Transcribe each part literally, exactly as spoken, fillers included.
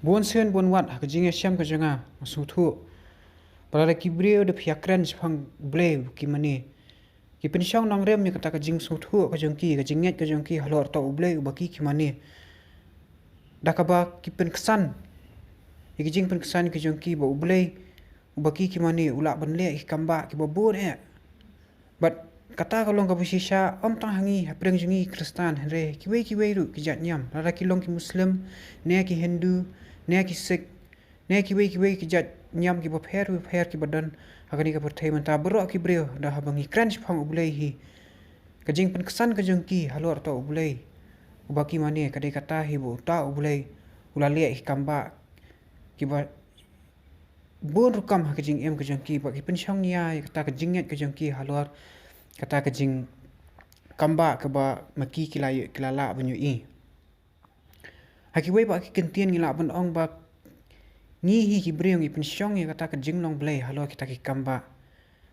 Bun sien bun wat ha ka jingïashem ka jong nga, nga sngewthuh ba lada ki briew da phi ïakren shaphang U Blei ba ki mane, ki pynshong nongrim ïa kata ka jingsngewthuh ka jong ki, ka jingngeit ka jong ki halor uta U Blei uba ki ki mane. Da kaba ki pynksan ïa ki jingpynksan ka jong ki ba U Blei uba ki ki mane u lah ban leh ïa ki kambah kiba bun eh. Bad kata ka long kaba shisha ym tang ha ngi hapdeng jong ngi Khristan, hynrei kiwei kiwei ruh ki jait niam, lada ki long ki Muslim, ne ki Hindu, ne ki Sikh, ne kiwei kiwei ki jait niam kiba pher bapher kiba don ha kane ka pyrthei mynta. Baroh ki briew, da haba ngi kren shaphang U Blei hi, ka jingpynksan ka jong ki halor uta U Blei uba ki mane ka dei kata hi ba uta U Blei u la leh ïa ki kambah kiba bun rukom ha ka jingim ka jong ki, ba ki pynshong ïa kata ka jingngeit ka jong ki halor kata ka jingkambah kaba ma ki ki la ïoh, ki la lah ban ïohi. Ha kiwei pat ki kyntien ngi lah ban ong ba ngi hi ki briew ngi pynshong ïa kata ka jinglong Blei halor kita ki kambah.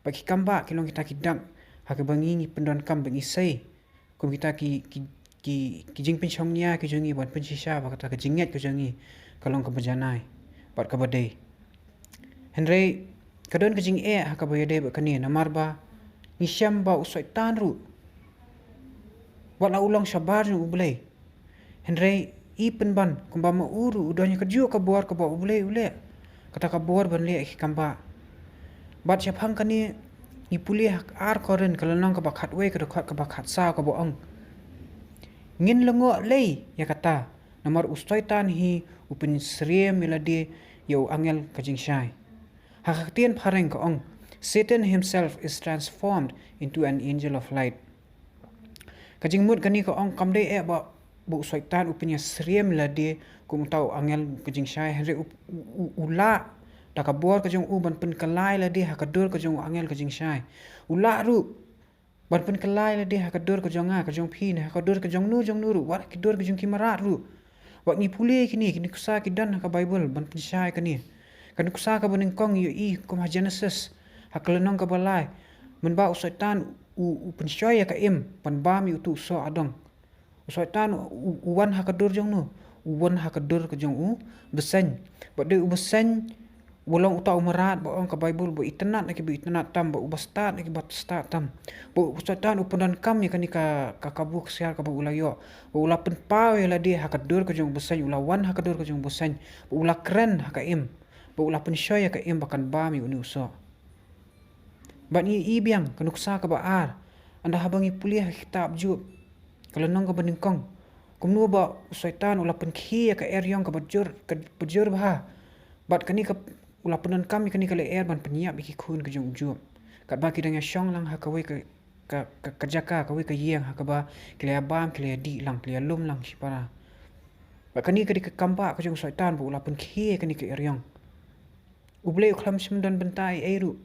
Ba ki kambah ki long kita ki dak ha kaba ngi ngi pyndonkam ba ngi sei kum kita ki, ki, ki, ki jingpynshong ïa ki jong ngi ban pynshisha ba kata ka jingngeit ka jong ngi ka long kaba janai bad kaba dei. Hynrei ka don ka jingeh ha kaba ïadei bad kane, namar ba ngi shem ba u Soitan ruh wat la u long shabar jong U Blei, hynrei i pynban kumba ma u ruh u don ïa kajuh ka bor kaba U Blei u leh, kata ka bor ban leh ïa ki kambah. Bad shaphang kane ngi pule ha Ar Korinth ka lynnong kaba khatwei ka dkhot kaba khatsaw kaba ong, ngin lyngngoh lei ïa kata, namar u Soitan hi u pynsyriem ïa lade ïa u angel ka jingshai. Ha ka ktien phareng ka ong, Satan himself is transformed into an angel of light. Ka jingmut kane ka ong kam dei eh ba, ba u Soitan u pynïasyriem ïa lade kum uta u angel ka jingshai, hynrei u, u, u, u lah da ka bor ka jong u ban pynkylla ïa lade ha ka dur ka jong u angel ka jingshai. U lah ruh ban pynkylla ïa lade ha ka dur ka jong nga, ka jong phi, ne ha ka dur ka jong nu jong nu ruh, wat ha ki dur ka jong ki mrad ruh. Wat ngi pule kine ki nuksa ki don ha ka Baibl ban pynshai kane. Ka nuksa kaba nyngkong ngi ïohi kum ha Genesis, ha ka lynnong kaba lai, mynba u Soitan u, u pynshoi ïa ka im ban bam ïa utu u soh adong. U Soitan u, u wan ha ka dur jong nu, u wan ha ka dur ka jong u bseiñ. Bad dei u bseiñ u long uta u mrad ba ong ka Baibl ba itynnad na kiba itynnad tam, ba uba stad na kiba stad tam. Ba u Soitan u pyndonkam ïa kane ka, ka kabu ksiar kaba u la ïoh, ba u la pynpaw ïa lade ha ka dur ka jong u bseiñ, u la wan ha ka dur ka jong u bseiñ, ba u la kren ha ka im, ba u la pynshoi ïa ka im ba kan bam ïa une u soh. Bad ngi i biang ka nuksa kaba ar, ynda haba ngi pule ha ka kitab Job ka lynnong kaba nyngkong, kumno ba u Soitan u la pynkhie ïa ka eriong kaba jur, kaba jur bha. Bad kane ka, u la pyndonkam ïa kane ka lyer ban pynïap ïa ki khun ka jong u Job, katba ki dang ïashong lang ha kawei ka, ka, ka, ka jaka, kawei ka ïing ha kaba ki la ïa bam, ki la ïa dih lang, ki la ïa lum lang shipara. Bad kane ka dei ka kambah ka jong u Soitan ba u la pynkhie ïa kane ka eriong. U Blei u khlem shym don bynta ei ei ruh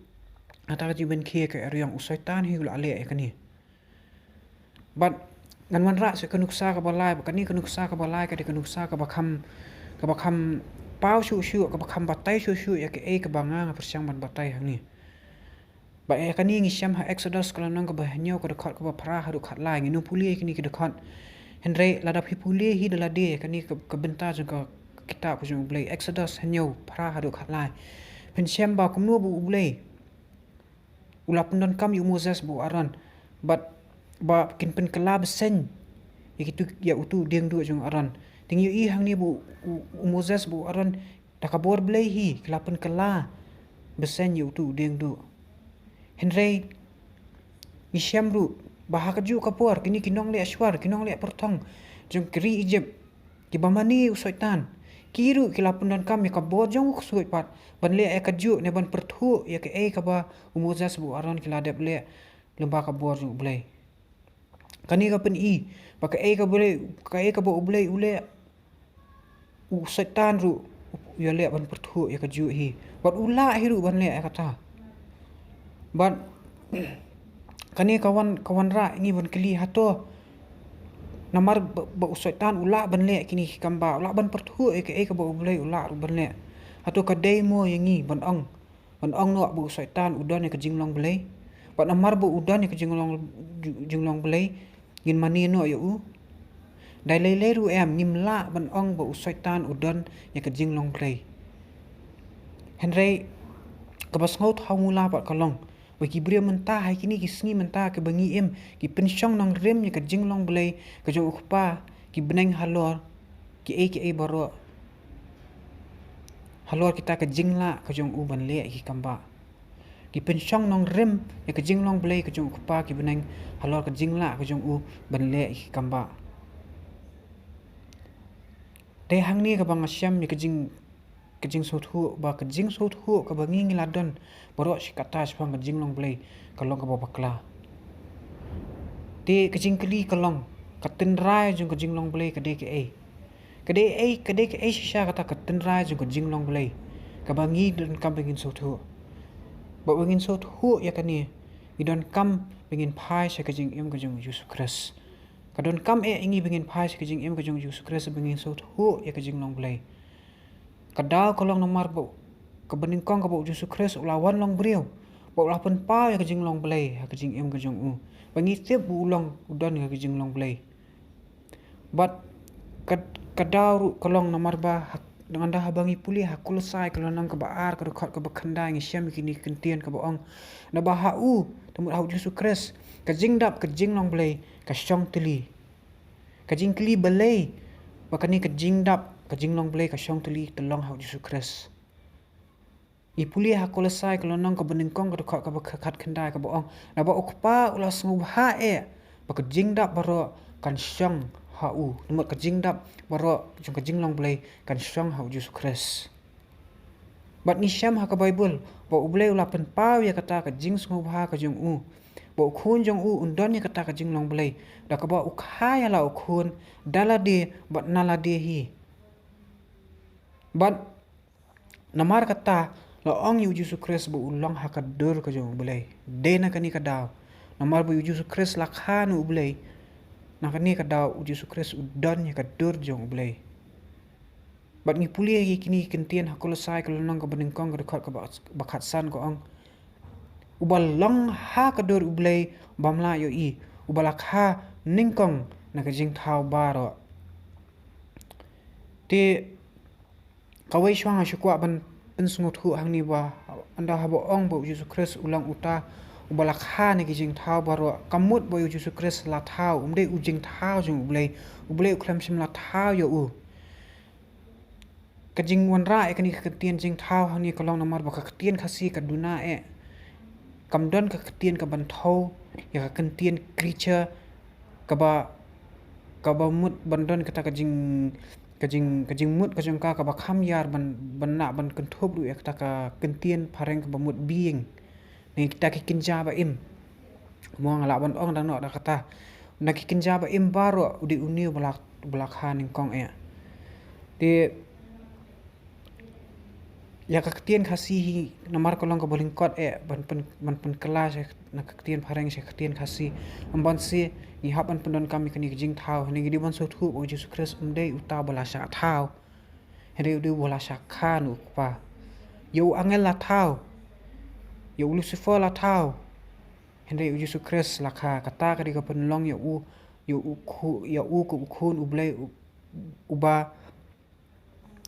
ha kata ka jingpynkhie ka eriong, u Soitan hi u la leh ïa kane. Bad ngan wanrah sha ka nuksa kaba lai, bad kane ka nuksa kaba lai ka dei ka nuksa kaba kham, kaba kham paw shuh shuh, kaba kham batai shuh shuh ïa kaei kaba nga nga pyrshang ban batai hangne. Bad ïa kane ngi shem ha Exodus ka lynnong kaba hynñiew ka dkhot kaba phra haduh khatlai, ngin ym pule ïa kine ki dkhot. Hynrei lada phi pule hi da lade ïa kane ka, ka bynta jong ka, ka kitab ka jong U Blei, Exodus hynñiew phra haduh khatlai, phin shem ba kumno ba U Blei u la pyndonkam ïa u Moses bad u Aaron, bad ba kin pynkylla bseiñ ïa kitu, ïa utu u dieng duh jong u Aaron. Te ngi ïohi hangne ba u, u, u Moses bad u Aaron da ka bor Blei hi ki la pynkylla bseiñ ïa utu u dieng duh. Hynrei ngi shem ruh ba ha kajuh ka por kine ki nongleh shwar, ki nongleh pyrthong jong ka ri Egypt, kiba mane u Soitan, ki ruh ki la pyndonkam ïa ka bor jong u ksuid pat ban leh ïa kajuh ne ban pyrthuh ïa kaei kaba u Moses bad u Aaron ki la dep leh lyngba ka bor jong U Blei. Kane ka pyni ba kaei kaba U Blei, kaei kaba U Blei u leh, u Soitan ruh u ïaleh ban pyrthuh ïa kajuh hi. Bad u lah hi ruh ban leh ïa kata. Bad kane ka wan, ka wanrah ïa ngi ban kylli, hato namar ba, ba u Soitan u lah ban leh kine ki kambah, u lah ban pyrthuh ïa kaei kaba U Blei u lah ruh ban leh, hato ka dei mo ïa ngi ban ong, ban ong noh ba u Soitan u don ïa ka jinglong Blei? Bad namar ba u don ïa ka jinglong, jinglong Blei, ngin mane noh ïa u? Dei leilei ruh em, ngim lah ban ong ba u Soitan u don ïa ka jinglong Blei. Hynrei kaba sngewthuh mula pat ka long ba ki briew mynta ha kine ki sngi mynta kiba ngi im, ki pynshong nongrim ïa ka jinglong Blei ka jong u Kpa, ki bneng halor kiei kiei baroh, halor kita ka jinglah ka jong u ban leh ïa ki kam ba. Ki pynshong nongrim ïa ka jinglong Blei ka jong u Kpa, ki bneng halor ka jinglah ka jong u ban leh ïa ki kam ba. Te hangne kaba nga shem ïa ka jing, ka jingsngewthuh, ba ka jingsngewthuh kaba ngi ngi la don baroh shi katta shaphang ka jinglong Blei ka long kaba bakla. Te ka jingkylli ka long, ka tynrai jong ka jinglong Blei ka dei kaei? Ka dei ei, ka dei kaei shisha kata ka tynrai jong ka jinglong Blei kaba ngi donkam ba ngin sngewthuh? Ba ba ngin sngewthuh ïa kane, ngi donkam ba ngin phai sha ka jingim ka jong u Jisu Khrist. Ka donkam eh ïa ngi ba ngin phai sha ka jingim ka jong u Jisu Khrist ba ngin sngewthuh ïa ka jinglong Blei. Ka daw ka long namar ba kaba nyngkong kaba u Jisu Khrist u la wan long briew, ba u la pynpaw ïa ka jinglong Blei ha ka jingim ka jong u, ba ngi tip ba u long, u don ïa ka jinglong Blei. Bad ka, ka daw ruh ka long namar ba ha, ngan da haba ngi pule ha Kolosai ka lynnong kaba ar, ka dkhot kaba khyndai, ngi shem ïa kine ki kyntien kaba ong, naba ha u, te mut ha u Jisu Khrist, ka jingdap ka jinglong Blei ka shong tylli. Ka jingkylli, balei ba kane ka jingdap ka jinglong Blei ka shong tylli? Te long ha u Jisu Khrist. Ngi pule ha Kolosai ka lynnong kaba nyngkong, ka dkhot kaba khat khyndai, kaba ong, naba u Kpa u la sngewbha eh ba ka jingdap baroh kan shong ha u. Te mut ka jingdap baroh jong ka jinglong Blei kan shong ha u Jisu Khrist. Bad ngi shem ha ka Baibl ba u Blei u la pynpaw ïa kata ka jingsngewbha ka jong u, ba u Khun jong u un don ïa kata ka jinglong Blei, da kaba u kha ïa la u Khun da lade bad na lade hi. Bad namar kata la ong ïa u Jisu Khrist ba u long ha ka dur ka jong u Blei. Dei na kane ka daw, namar ba u Jisu Khrist la kha na u Blei, na kane ka daw u Jisu Khrist u don ïa ka dur jong u Blei. Bad ngi pule ïa kine ki kyntien ha Kolosai ka lynnong kaba nyngkong, ka dkhot kaba, ba khatsan, ka ong, uba long ha ka dur u Blei bym lah ïohi, uba la kha nyngkong na ka jingthaw baroh. Te kawei shuwa nga shu kwah ban pynsngewthuh hangne ba, ynda haba ong ba u Jisu Khrist u long uta uba la kha na ki jingthaw baroh, ka mut ba u Jisu Khrist la thaw, um dei u jingthaw jong u Blei, u Blei u khlem shym la thaw ïa u. Ka jingwanrah ïa kane ka kyntien jingthaw hangne ka long namar ba ka ktien Khasi ka duna eh, kam don ka ktien kaban thew ïa ka kyntien creature kaba, kaba mut ban don kata ka jing, ka jing, ka jingmut ka jong ka kaba kham ïar ban, ban lah ban kynthup ruh ïa kata ka kyntien phareng kaba mut being. Na kita ki kynja ba im. Mo nga lah ban ong dang noh da kata, na ki kynja ba im baroh u dei une uba la, uba la kha nyngkong eh. Te ïa ka ktien Khasi hi namar ka long kaba lyngkot eh ban pyn, ban pynkylla sha na ka ktien phareng sha ka ktien Khasi. Ym ban shu, ngi hap ban pyndonkam ïa kane ka jingthaw, ngi dei ban sngewthuh ba u Jisu Khrist um dei uta uba la shah thaw, hynrei u dei uba la shah kha na u Kpa. Ïa u angel la thaw, ïa u Lucifer la thaw, hynrei u Jisu Khrist la kha. Kata ka dei ka pynlong ïa u, ïa u khu, ïa u kum u Khun u Blei u, uba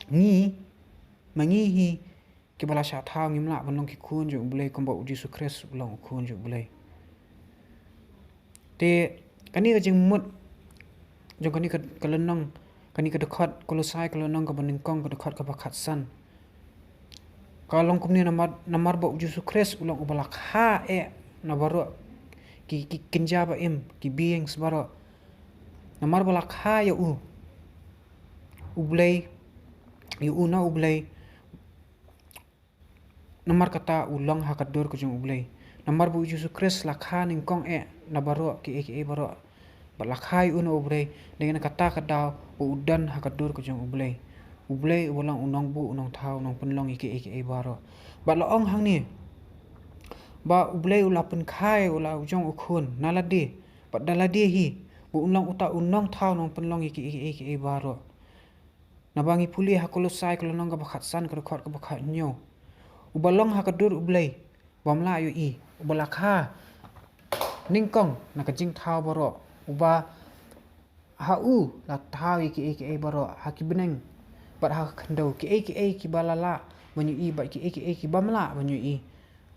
ngi, ma ngi hi kiba la shah thaw ngim lah ban long ki khun jong u Blei kumba u Jisu Khrist u long u Khun jong u Blei. Te kane ka jingmut jong kane ka, ka lynnong, kane ka dkhot Kolosai ka lynnong kaba nyngkong, ka dkhot kaba khatsan, ka long kumne namar, namar ba u Jisu Khrist u long uba la kha eh na baroh ki, ki kynja ba im, ki beings baroh. Namar ba la kha ïa u, u Blei, ïa u na u Blei, namar kata u long ha ka dur ka jong u Blei. Namar ba u Jisu Khrist la kha nyngkong eh na baroh kiei kiei baroh, bad la kha ïa u na u Blei, dei na kata ka daw ba u don ha ka dur ka jong u Blei. U Blei uba long u nongbuh, u nongthaw, u nongpynlong ïa kiei kiei baroh. Bad la ong hangne ba u Blei u la pynkha ïa u la u jong u Khun na lade bad da lade hi, ba un long uta u nongthaw, nongpynlong ïa kiei kiei baroh. Naba ngi pule ha Kolosai ka lynnong kaba khatsan, ka dkhot kaba khathynñiew, uba long ha ka dur u Blei bym lah ïohi, uba la kha nyngkong na ka jingthaw baroh, uba Ha u la thaw ïa kiei kiei baroh ha ki bneng bad ha ka khyndew, kiei kiei kiba la lah ban ïohi bad kiei kiei ki bym lah ban ïohi,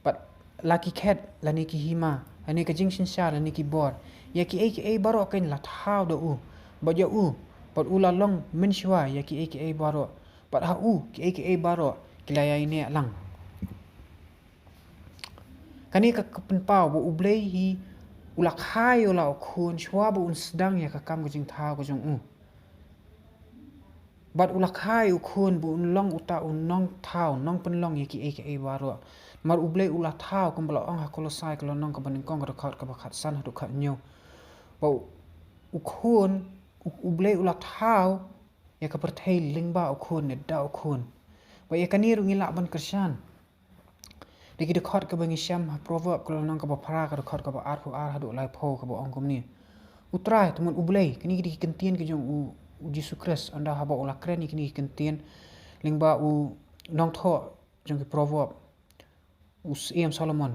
bad la ki khet lane ki hima lane ka jingsynshar lane ki bor, ïa kiei kiei baroh kein la thaw da u bad ïa u, bad u la long mynshuwa ïa kiei kiei baroh, bad ha u kiei kiei baroh ki la ïaineh lang. Kane ka, ka pynpaw ba U Blei hi u la kha ïa u la u khun shuwa ba un sdang ïa ka kam ka jingthaw ka jong u. Bad u la kha ïa u khun ba un long uta u nongthaw, nongpynlong ïa kiei kiei baroh. Namar U Blei u la thaw, kumba la ong ha Kolosai ka lynnong kaba nyngkong ka dkhot kaba khatsan haduh khathynñiew, ba u, u khun, u, U Blei u la thaw ïa ka pyrthei lyngba u khun, ne da u khun. Ba ïa kane ruh ngi lah ban kyrshan da ki dkhot kaba ngi shem ha Proverb ka lynnong kaba phra ka dkhot kaba arphew ar haduh laiphew, kaba ong kumne: U Trai, te mut U Blei, kine ki dei ki kyntien ki jong u, u Jisu Khrist, ynda haba u la kren ïa kine ki kyntien lyngba u nongthoh jong ki Proverb, u Syiem Solomon,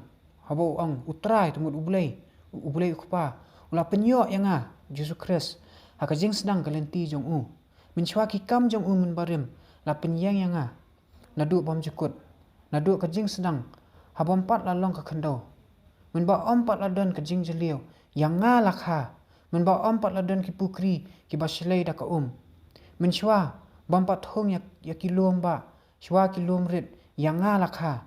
haba u ong: U Trai, te mut U Blei, U Blei U Kpa, u la pynïoh ïa nga, Jisu Khrist, ha ka jingsdang ka lynti jong u. Mynshuwa ki kam jong u mynbarim la pynïeng ïa nga naduh bymjukut, naduh ka jingsdang, ha bym pat la long ka khyndew. Mynba ym pat la don ka jingjylliew, ïa nga la kha. Mynba ym pat la don ki pukri kiba shlei da ka um. Mynshuwa bym pat thung ïa, ïa ki lum bah, shuwa ki lum rit, ïa nga la kha.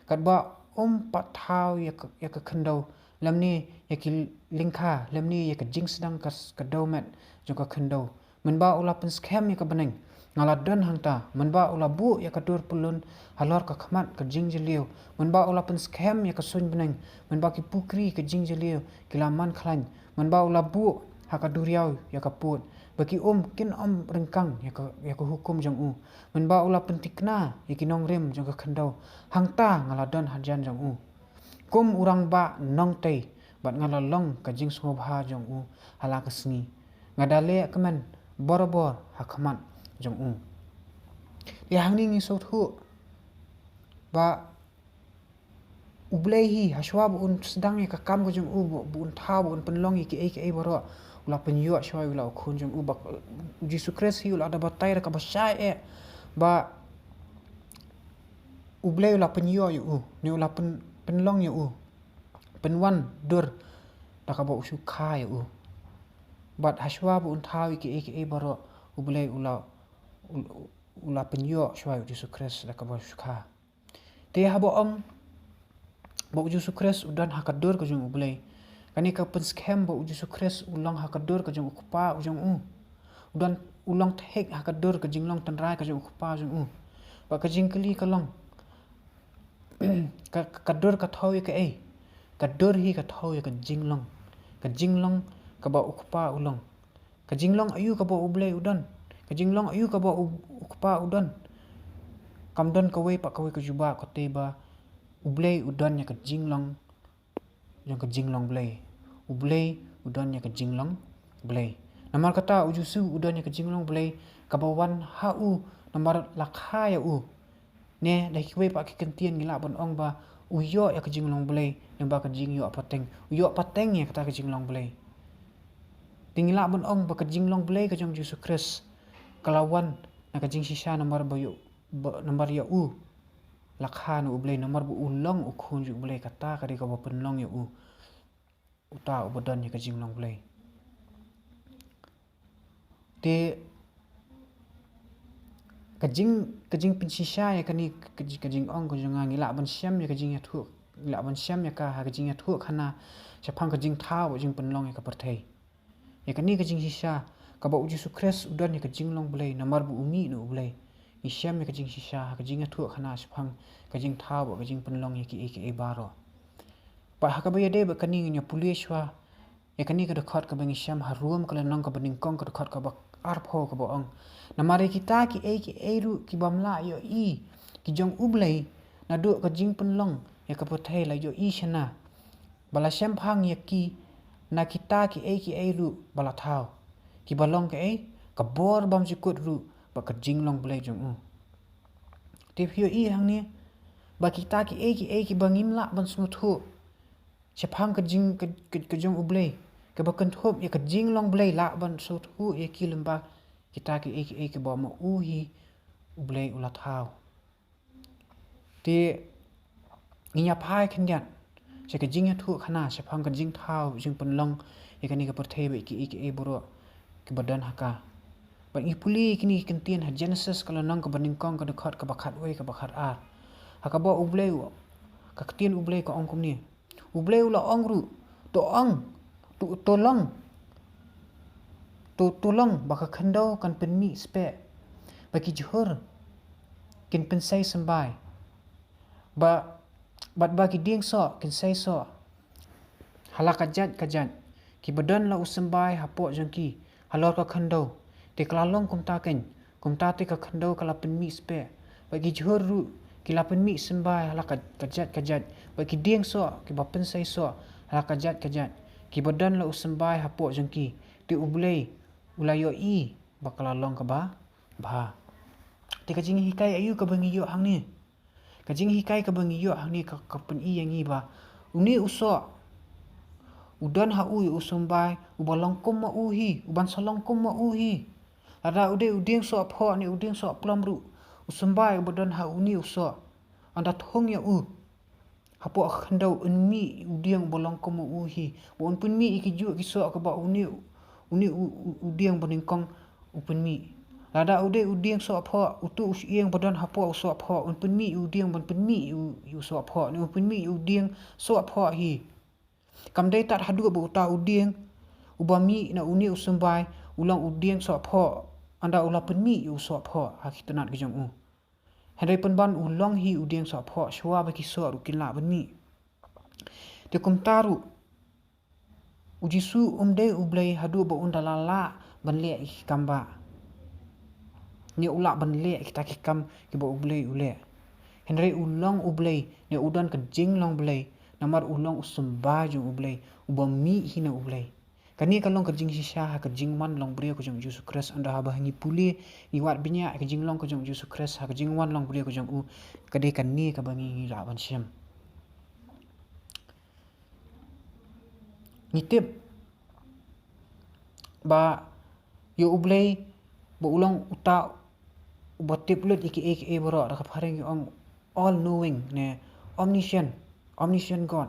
Katba ym pat thaw ïa ka, ïa ka khyndew, lymne ïa ki lyngkha, lymne ïa ka jingsdang ka, ka dewmet jong ka khyndew. Mynba u la pynskhem ïa ka bneng, nga la don hangta. Mynba u la buh ïa ka dur pyllun halor ka khmat ka jingjylliew, mynba u la pynskhem ïa ka suiñ bneng, mynba ki pukri ka jingjylliew ki la man khlaiñ, mynba u la buh ha ka duriaw ïa ka pud, ba ki um kin ym ryngkang ïa ka, ïa ka hukum jong u, mynba u la pynthikna ïa ki nongrim jong ka khyndew, hangta nga la don hajan jong u. Kum u rangbah nongtei, bad nga la long ka jingsngewbha jong u ha la ka sngi. Nga da leh kmen borabor ha khmat jong u. Te hangne ngi sngewthuh ba U Blei hi, ha shuwa ba un sdang ïa ka kam ka jong u, ba, ba un thaw, ba un pynlong ïa kiei kiei baroh, u la pynïoh shuwa ïa u la u khun jong u. Ba U Jisu Khrist hi u la da batai da kaba shai eh ba U Blei u la pynïoh ïa u, ne u la pyn, pynlong ïa u, pynwan dur da kaba u shu kha ïa u. Bad ha shuwa ba un thaw ïa kiei kiei baroh, U Blei u la, u, u la pynïoh shuwa ïa U Jisu Khrist da kaba u shu kha. Te haba ong ba U Jisu Khrist u don ha ka dur ka jong U Blei, kane ka pynskhem ba U Jisu Khrist u long ha ka dur ka jong U Kpa u jong u. U don, u long thik ha ka dur ka jinglong tynrai ka jong U Kpa u jong u. Ba ka jingkylli ka long, ka, ka dur ka thew ïa kaei? Ka dur hi ka thew ïa ka jinglong. Ka jinglong kaba U Kpa u long. Ka jinglong aïu kaba U Blei u don? Ka jinglong aïu kaba U, U Kpa u don? Kam don kawei pat kawei ka jubab katei ba U Blei u don ïa ka jinglong, jong ka jinglong Blei. U Blei u don ïa ka jinglong Blei. Namar kata U Jisu u don ïa ka jinglong Blei kaba wan ha u namar la kha ïa u. Ne da kiwei pat ki kyntien ngi lah ban ong ba u ïoh ïa ka jinglong Blei lyngba ka jingïoh pateng. U ïoh pateng ïa kata ka jinglong Blei. Te ngi lah ban ong ba ka jinglong Blei ka jong Jisu Khrist ka la wan na ka jingshisha namar ba ïoh, ba, namar ïa u la kha na U Blei, namar ba u long u khun jong U Blei, kata ka dei kaba pynlong ïa u uta uba don ïa ka jinglong Blei. Te ka jing, ka jingpynshisha ïa kane ka, ka jing, ka jingong ka jong nga, ngi lah ban shem ïa ka jingïathuh, ngi lah ban shem ïa ka ha ka jingïathuhkhana shaphang ka jingthaw bad jingpynlong ïa ka pyrthei. Ïa kane ka jingshisha kaba U Jisu Khrist u don ïa ka jinglong Blei namar ba u mih na U Blei. Ngi shem ïa ka jingshisha ha ka jingïathuhkhana shaphang ka jingthaw bad ka jingpynlong ïa kiei kiei baroh. Bad ha kaba ïadei bad kane ngin ïa pule shuwa ïa kane ka dkhot kaba ngi shem ha Rom ka lynnong kaba nyngkong ka dkhot kaba arphew kaba ong: Namar ïa kita kiei kiei ruh ki bym lah ïohi ki jong U Blei naduh ka jingpynlong ïa ka pyrthei la ïohi shynna, ba la shemphang ïa ki na kita kiei kiei ruh ba la thaw, kiba long kaei? Ka bor bymjukut ruh bad ka jinglong Blei jong u. Te phi ïohi hangne ba kita kiei kiei kiba ngim lah ban sngewthuh shaphang ka jing, ka, ka, ka jong U Blei, kaba kynthup ïa ka jinglong Blei lah ban sngewthuh ïa ki lyngba kita kiei kiei kiba ma u hi U Blei u la thaw. Te ngin ïa phai khyndiat sha ka jingïathuh khana shaphang ka jingthaw jingpynlong ïa kane ka pyrthei bad kiei kiei baroh kiba don ha ka. Bad ngi pule ïa kine ki ktien ha Genesis ka lynnong kaba nyngkong ka dkhot kaba khatwei kaba khatar. Ha kaba U Blei u, ka ktien U Blei ka ong kumne. U Blei u la ong ruh, to ong, to, to long, to, to long ba ka khyndew kan pynmih speh, ba ki jhur kin pynsei symbai, ba, bad ba ki dieng soh kin sei soh ha la ka jait ka jait, kiba don la u symbai hapoh jong ki halor ka khyndew. Te ka la long kumta keiñ, kumta te ka khyndew ka la pynmih speh, bad ki jhur ruh ki la pynmih symbai ha la ka, ka jait ka jait, bad ki dieng soh kiba pynsei soh ha la ka jait ka jait, kiba don la u symbai hapoh jong ki. Te U Blei u la ïohi ba ka la long kaba bha. Te ka jinghikai aïu kaba ngi ïoh hangne? Ka jinghikai kaba ngi ïoh hangne ka, ka pyni ïa ngi ba une u soh u don ha u ïa u symbai uba long kum ma u hi, uban sa long kum ma u hi. Lada u dei u dieng soh phoh ne u dieng soh plom ruh, u symbai uba don ha une u soh, ynda thung ïa u hapoh ka khyndew, un mih u dieng uba long kum ma u hi, ba un pynmih ïa ki juh ki soh kaba une, une u, u, u dieng ba nyngkong u pynmih. Lada u dei u dieng soh phoh, utu u shyieng ba don hapoh u soh phoh un pynmih ïa u dieng ban pynmih ïa u, ïa u soh phoh, ne un pynmih ïa u dieng soh phoh hi. Kam dei tad haduh ba uta u dieng uba mih na une u symbai u long u dieng soh phoh, ynda u la pynmih ïa u soh phoh ha ki tnat ki jong u. Hynrei pynban u long hi u dieng soh phoh shuwa ba ki soh ruh kin lah ban mih. Te kumta ruh, U Jisu um dei U Blei haduh ba un da la lah ban leh ïa ki kam ba, ne u lah ban leh ïa kita ki kam kiba U Blei u leh. Hynrei u long U Blei, ne u don ka jinglong Blei, namar u long u symbai jong U Blei, uba mih hi na U Blei. Kane ka long ka jingshisha ha ka jingwan long briew ka jong U Jisu Khrist, ynda haba ngi pule, ngi wad bniah ïa ka jinglong ka jong U Jisu Khrist ha ka jingwan long briew ka jong u, ka dei kane kaba ngi, ngi lah ban shem. Ngi tip ba ïa U Blei ba u long uta uba tip lut ïa kiei kiei baroh, da ka phareng ki ong all knowing ne omniscient, omniscient God.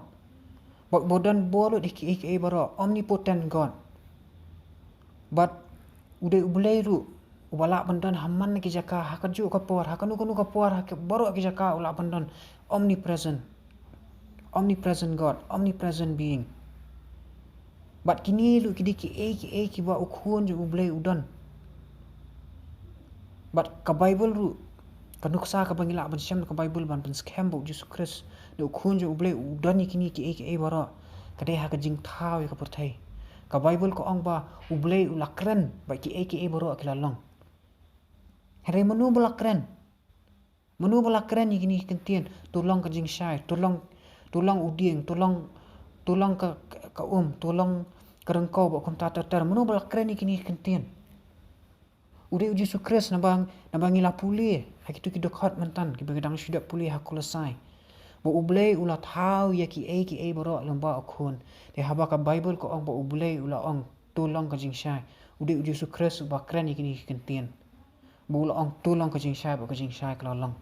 Bad uba don bor lut ïa kiei kiei baroh, omnipotent God. Bad u dei U Blei ruh uba lah ban don ha man ki jaka, ha kajuh ka por, ha kano kano ka por, ha ki baroh ki jaka u lah ban don, omnipresent. Omnipresent God, omnipresent being. Bad kine ruh ki dei kiei kiei kiba u Khun jong U Blei u don. Bad ka Baibl ruh, ka nuksa kaba ngi lah ban shem na ka Baibl ban pynskhem ba U Jisu Khrist, ne u Khun jong U Blei u don ïa kine kiei kiei baroh, ka dei ha ka jingthaw ïa ka pyrthei. Ka Baibl ka ong ba U Blei u la kren bad kiei kiei baroh ki la long. Hynrei mano ba la kren? Mano ba la kren ïa kine ki ktien, to long ka jingshai, to long, to long u dieng, to long, to long ka, ka, ka um, to long ka ryngkew, bad kumta ter ter. Mano ba la kren ïa kine ki ktien? U dei U Jisu Khrist, naba, naba ngi la pule ha kitu ki dkhot mynta kiba ngi dang shu dep pule ha Kolosai, ba U Blei u la thaw ïa kiei kiei baroh lyngba u Khun. Te haba ka Baibl ka ong ba U Blei u la ong to long ka jingshai, u dei U Jisu Khrist uba kren ïa kine ki ktien, ba u la ong to long ka jingshai, bad ka jingshai ka la long.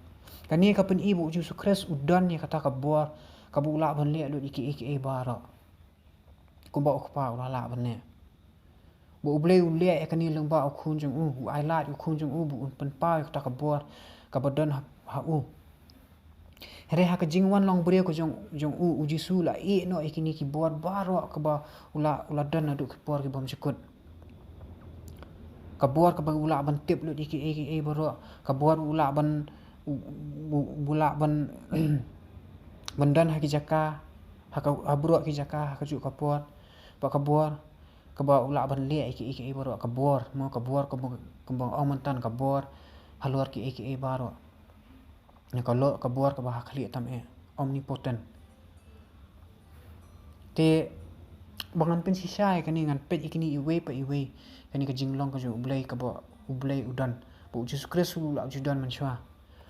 Kane ka pyni ba U Jisu Khrist u don ïa kata ka bor kaba u lah ban leh lut ïa kiei kiei baroh, kumba u Kpa u la lah ban leh. Ba U Blei u leh ïa kane lyngba u Khun jong u, u ailad ïa u Khun jong u ba un pynpaw ïa kata ka bor kaba don ha, ha u. Hynrei ha ka jingwan long briew ka jong, jong u, U Jisu u la ïeh noh ïa kine ki bor baroh kaba u la, u la don naduh ki por ki bymjukut. Ka bor kaba u lah ban tip lut ïa kiei kiei baroh, ka bor u lah ban, u, u, u lah ban, ban don ha ki jaka, ha ka, ha baroh ki jaka ha kajuh ka por. Bad ka bor kaba u lah ban leh ïa kiei kiei baroh, ka bor, mo, ka bor kaba, kaba ong mynta ka bor halor kiei kiei baroh. Na ka lo, ka bor kaba ha khlieh tam eh, omnipotent. Te ba ngan pynshisha ïa kane, ngan peit ïa kine iwei pa iwei, kane ka jinglong ka jong U Blei kaba U Blei u don, ba U Jisu Khrist u la ju don mynshuwa.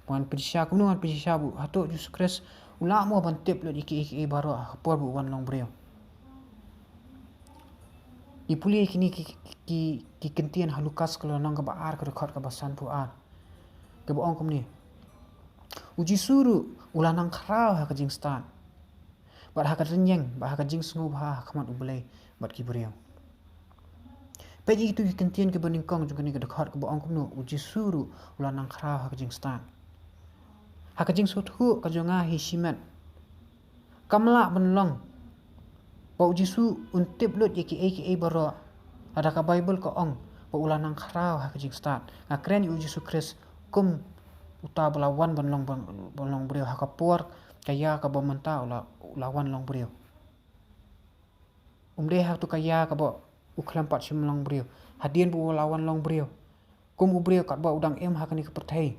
Ba ngan pynshisha, kumno ngan pynshisha ba hato U Jisu Khrist u lah mo ban tip lut ïa kiei kiei baroh ha ka por ba u wan long briew? Ngi pule kine ki, ki, ki kyntien ha Lukas ka lynnong kaba ar ka dkhot kaba sanphew ar. Kaba ong kumne. U Jisu ruh u la nang khraw ha ka jingstad. Bad ha ka rynïeng, bad ha ka jingsngewbha ha khmat U Blei, bad ki briew. Peit ïa kitu ki kyntien kiba nyngkong jong kane ka dkhot kaba ong kumno, u Jisu ruh u la nang khraw ha ka jingstad. Ha ka jingsngewthuh ka jong nga hi shimet. Kam lah ban long ba u Jisu un tip lut ïa kiei kiei baroh. Lada ka Baibl ka ong ba u la nang khraw ha ka jingstad. Nga kren ïa u Jisu Khrist kum uta ba la wan ban long, ban, ban long briew ha ka por ka ïa kaba mynta u la, u la wan long briew. Um dei ha tu ka ïa kaba u khlem pat shym long briew. Hadien ba u la wan long briew. Kum u briew katba u dang im ha kane ka pyrthei.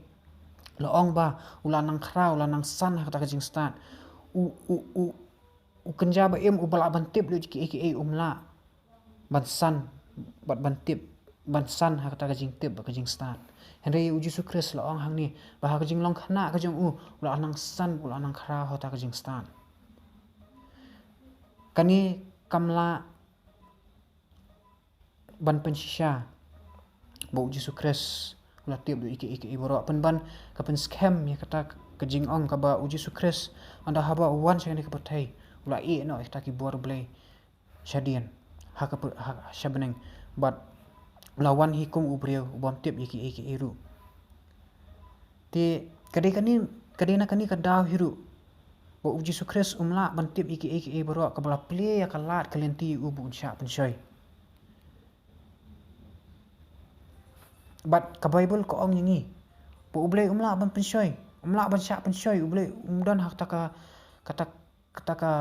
La ong ba u la nang khraw, u la nang san ha kata ka jingstad. U, u, u, u kynja ba im uba lah ban tip lut kiei kiei um lah ban san, bad ban tip, ban san ha kata ka jingtip bad ka jingstad. Hynrei u Jisu Khrist la ong hangne ba ha ka jinglong khynnah ka jong u, u la nang san, u la nang khraw ha kata ka jingstad. Kane kam lah ban pynshisha ba u Jisu Khrist u la tip lut ïa kiei kiei baroh, pynban ka pynskhem ïa kata ka jingong kaba u Jisu Khrist, ynda haba u wan sha kane ka pyrthei, u la ïeh noh ïa kita ki bor Blei shadien ha ka py-, ha, sha bneng, bad u la wan hi kum u briew u bym tip ïa kiei kiei ruh. Te ka dei kane, ka dei na kane ka daw hi ruh ba u Jisu Khrist um lah ban tip ïa kiei kiei baroh, kaba la plie ïa ka lad ka lynti ïa u ba un shah pynshoi. Bad ka Baibl ka ong ïa ngi ba U Blei um lah ban pynshoi, um lah ban shah pynshoi, U Blei um don ha kata ka, kata, kata ka,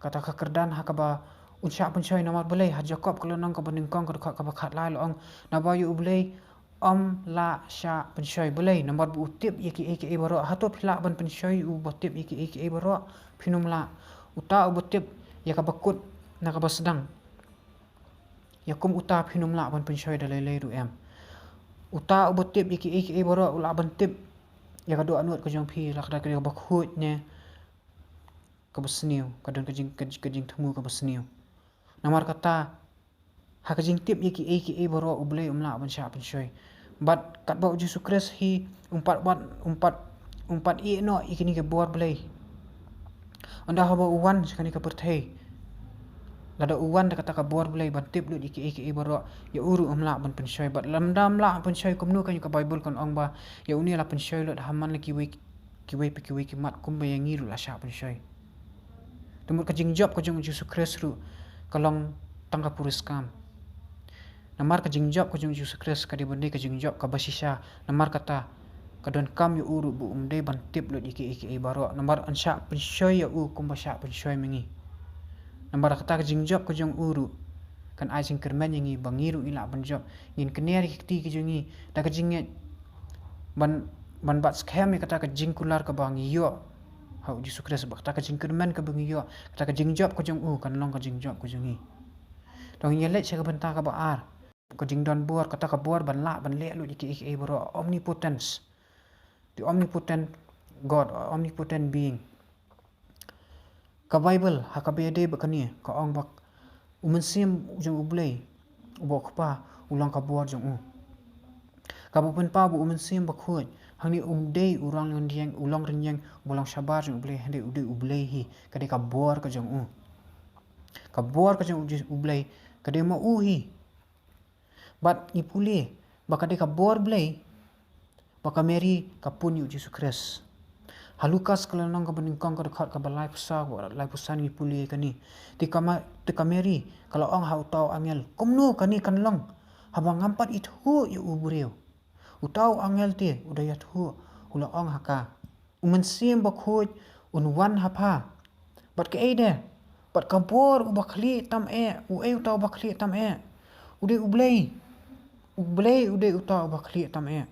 kata ka kyrdan ha kaba un shah pynshoi. Namar balei? Ha Jakob ka lynnong kaba nyngkong ka dkhot kaba khatlai la ong, naba ïa U Blei ym lah shah pynshoi. Balei? Namar ba u tip ïa kiei kiei baroh. Hato phi lah ban pynshoi uba tip ïa kiei kiei baroh? Phin ym lah. Uta uba tip ïa kaba kut na kaba sdang, ïa kum uta phin ym lah ban pynshoi da lei lei ruh em. Uta uba tip ïa kiei kiei baroh u lah ban tip ïa ka dohnud ka jong phi, la ka dei kaba khuid ne kaba sniew, ka don ka jing, ka, ka jingthmu kaba sniew. Namar kata, ha ka jingtip ïa kiei kiei baroh U Blei um lah ban shah pynshoi. Bad katba u Jisu Khrist hi um pat, bad um pat, um pat ïeh noh ïa kine ki bor Blei. Ynda haba u wan sha kane ka pyrthei, lada u wan da kata ka bor Blei ban tip lut ïa kiei kiei baroh, ïa u ruh um lah ban pynshoi. Bad lymda um lah pynshoi, kumno kan ïa ka Baibl kan ong ba ïa une la pynshoi lut ha man la kiwei, kiwei pa kiwei ki mat, kumba ïa ngi ruh la shah pynshoi. Te mut ka jingjop ka jong u Jisu Khrist ruh ka long tang ka puriskam. Namar ka jingjop ka jong u Jisu Khrist ka dei ban dei ka jingjop kaba shisha. Namar kata ka donkam ïa u ruh ba um dei ban tip lut ïa kiei kiei baroh. Namar yn shah pynshoi ïa u kumba shah pynshoi ma ngi. Namar kata ka jingjop ka jong u ruh kan ai jingkyrmen ïa ngi ba ngi ruh ngi lah ban jop. Ngin kner ïa ki kti ki jong ngi da ka jingngeit ban, ban bat skhem ïa kata ka jingkular kaba ngi ïoh ha u Jisu Khrist, ba kata ka jingkyrmen kaba ngi ïoh, kata ka jingjop ka jong u kan long ka jingjop ka jong ngi. To ngin ïa leit sha ka bynta kaba ar. Ka jingdon bor, kata ka bor ban lah ban leh lut ïa kiei kiei baroh, omnipotence. The omnipotent God, omnipotent being. Ka Baibl ha kaba ïadei bad kane ka ong ba u Mynsiem jong U Blei uba u Kpa u long ka bor jong u. Kaba pynpaw ba u Mynsiem Bakhuid hangne um dei u long rynïeng, u long rynïeng uba long shabar jong U Blei, hynrei u dei U Blei hi, ka dei ka bor ka jong u. Ka bor ka jong U Blei ka dei ma u hi. Bad ngi pule ba ka dei ka bor Blei ba ka Mary ka pun ïa u Jisu Khrist. Ha Lukas ka lynnong kaba nyngkong ka dkhot kaba laiphew saw, laiphew san ngi pule ïa kane. Te ka Ma-, te ka Mary ka la ong ha uta u angel, kumno kane kan long haba ngam pat ithuh ïa u briew? Uta u angel te u da ïathuh, u la ong ha ka, u Mynsiem Bakhuid un wan ha pha. Bad kaei de? Bad ka bor uba khlieh tam eh. Uei uta uba khlieh tam eh? U dei U Blei. U Blei u dei uta uba khlieh tam eh.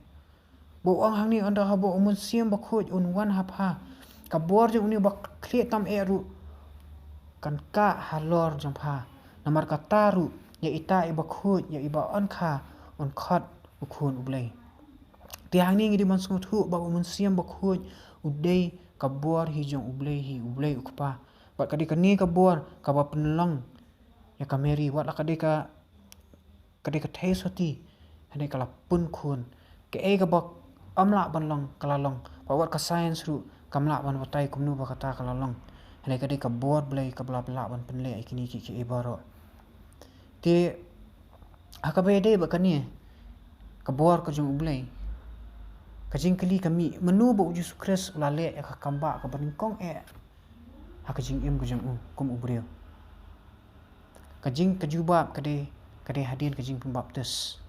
Ba u ong hangne, ynda haba u Mynsiem Bakhuid un wan ha pha, ka bor jong une uba khlieh tam eh ruh kan kah halor jong pha. Namar kata ruh ïa ita iba khuid, ïa iba yn kha, yn khot u Khun U Blei. Te hangne ngi dei ban sngewthuh ba u Mynsiem Bakhuid u dei ka bor hi jong U Blei hi, U Blei u Kpa. Bad ka dei kane ka bor kaba pynlong ïa ka Mary, wat la ka dei ka, ka dei ka thei soti, hynrei ka la pun khun. Kaei kaba ym lah ban long ka la long, bad wat ka science ruh kam lah ban batai kumno ba kata ka la long. Hynrei ka dei ka bor Blei kaba la lah ban pynleh ïa kine kiei kiei baroh. Te ha kaba ïadei bad kane ka bor ka jong U Blei, ka jingkylli ka mih, mano ba U Jisu Khrist u la leh ïa ka kambah kaba nyngkong eh ha ka jingim ka jong u kum u briew? Ka jing, ka jubab ka dei, ka dei hadien ka jingpynbaptis.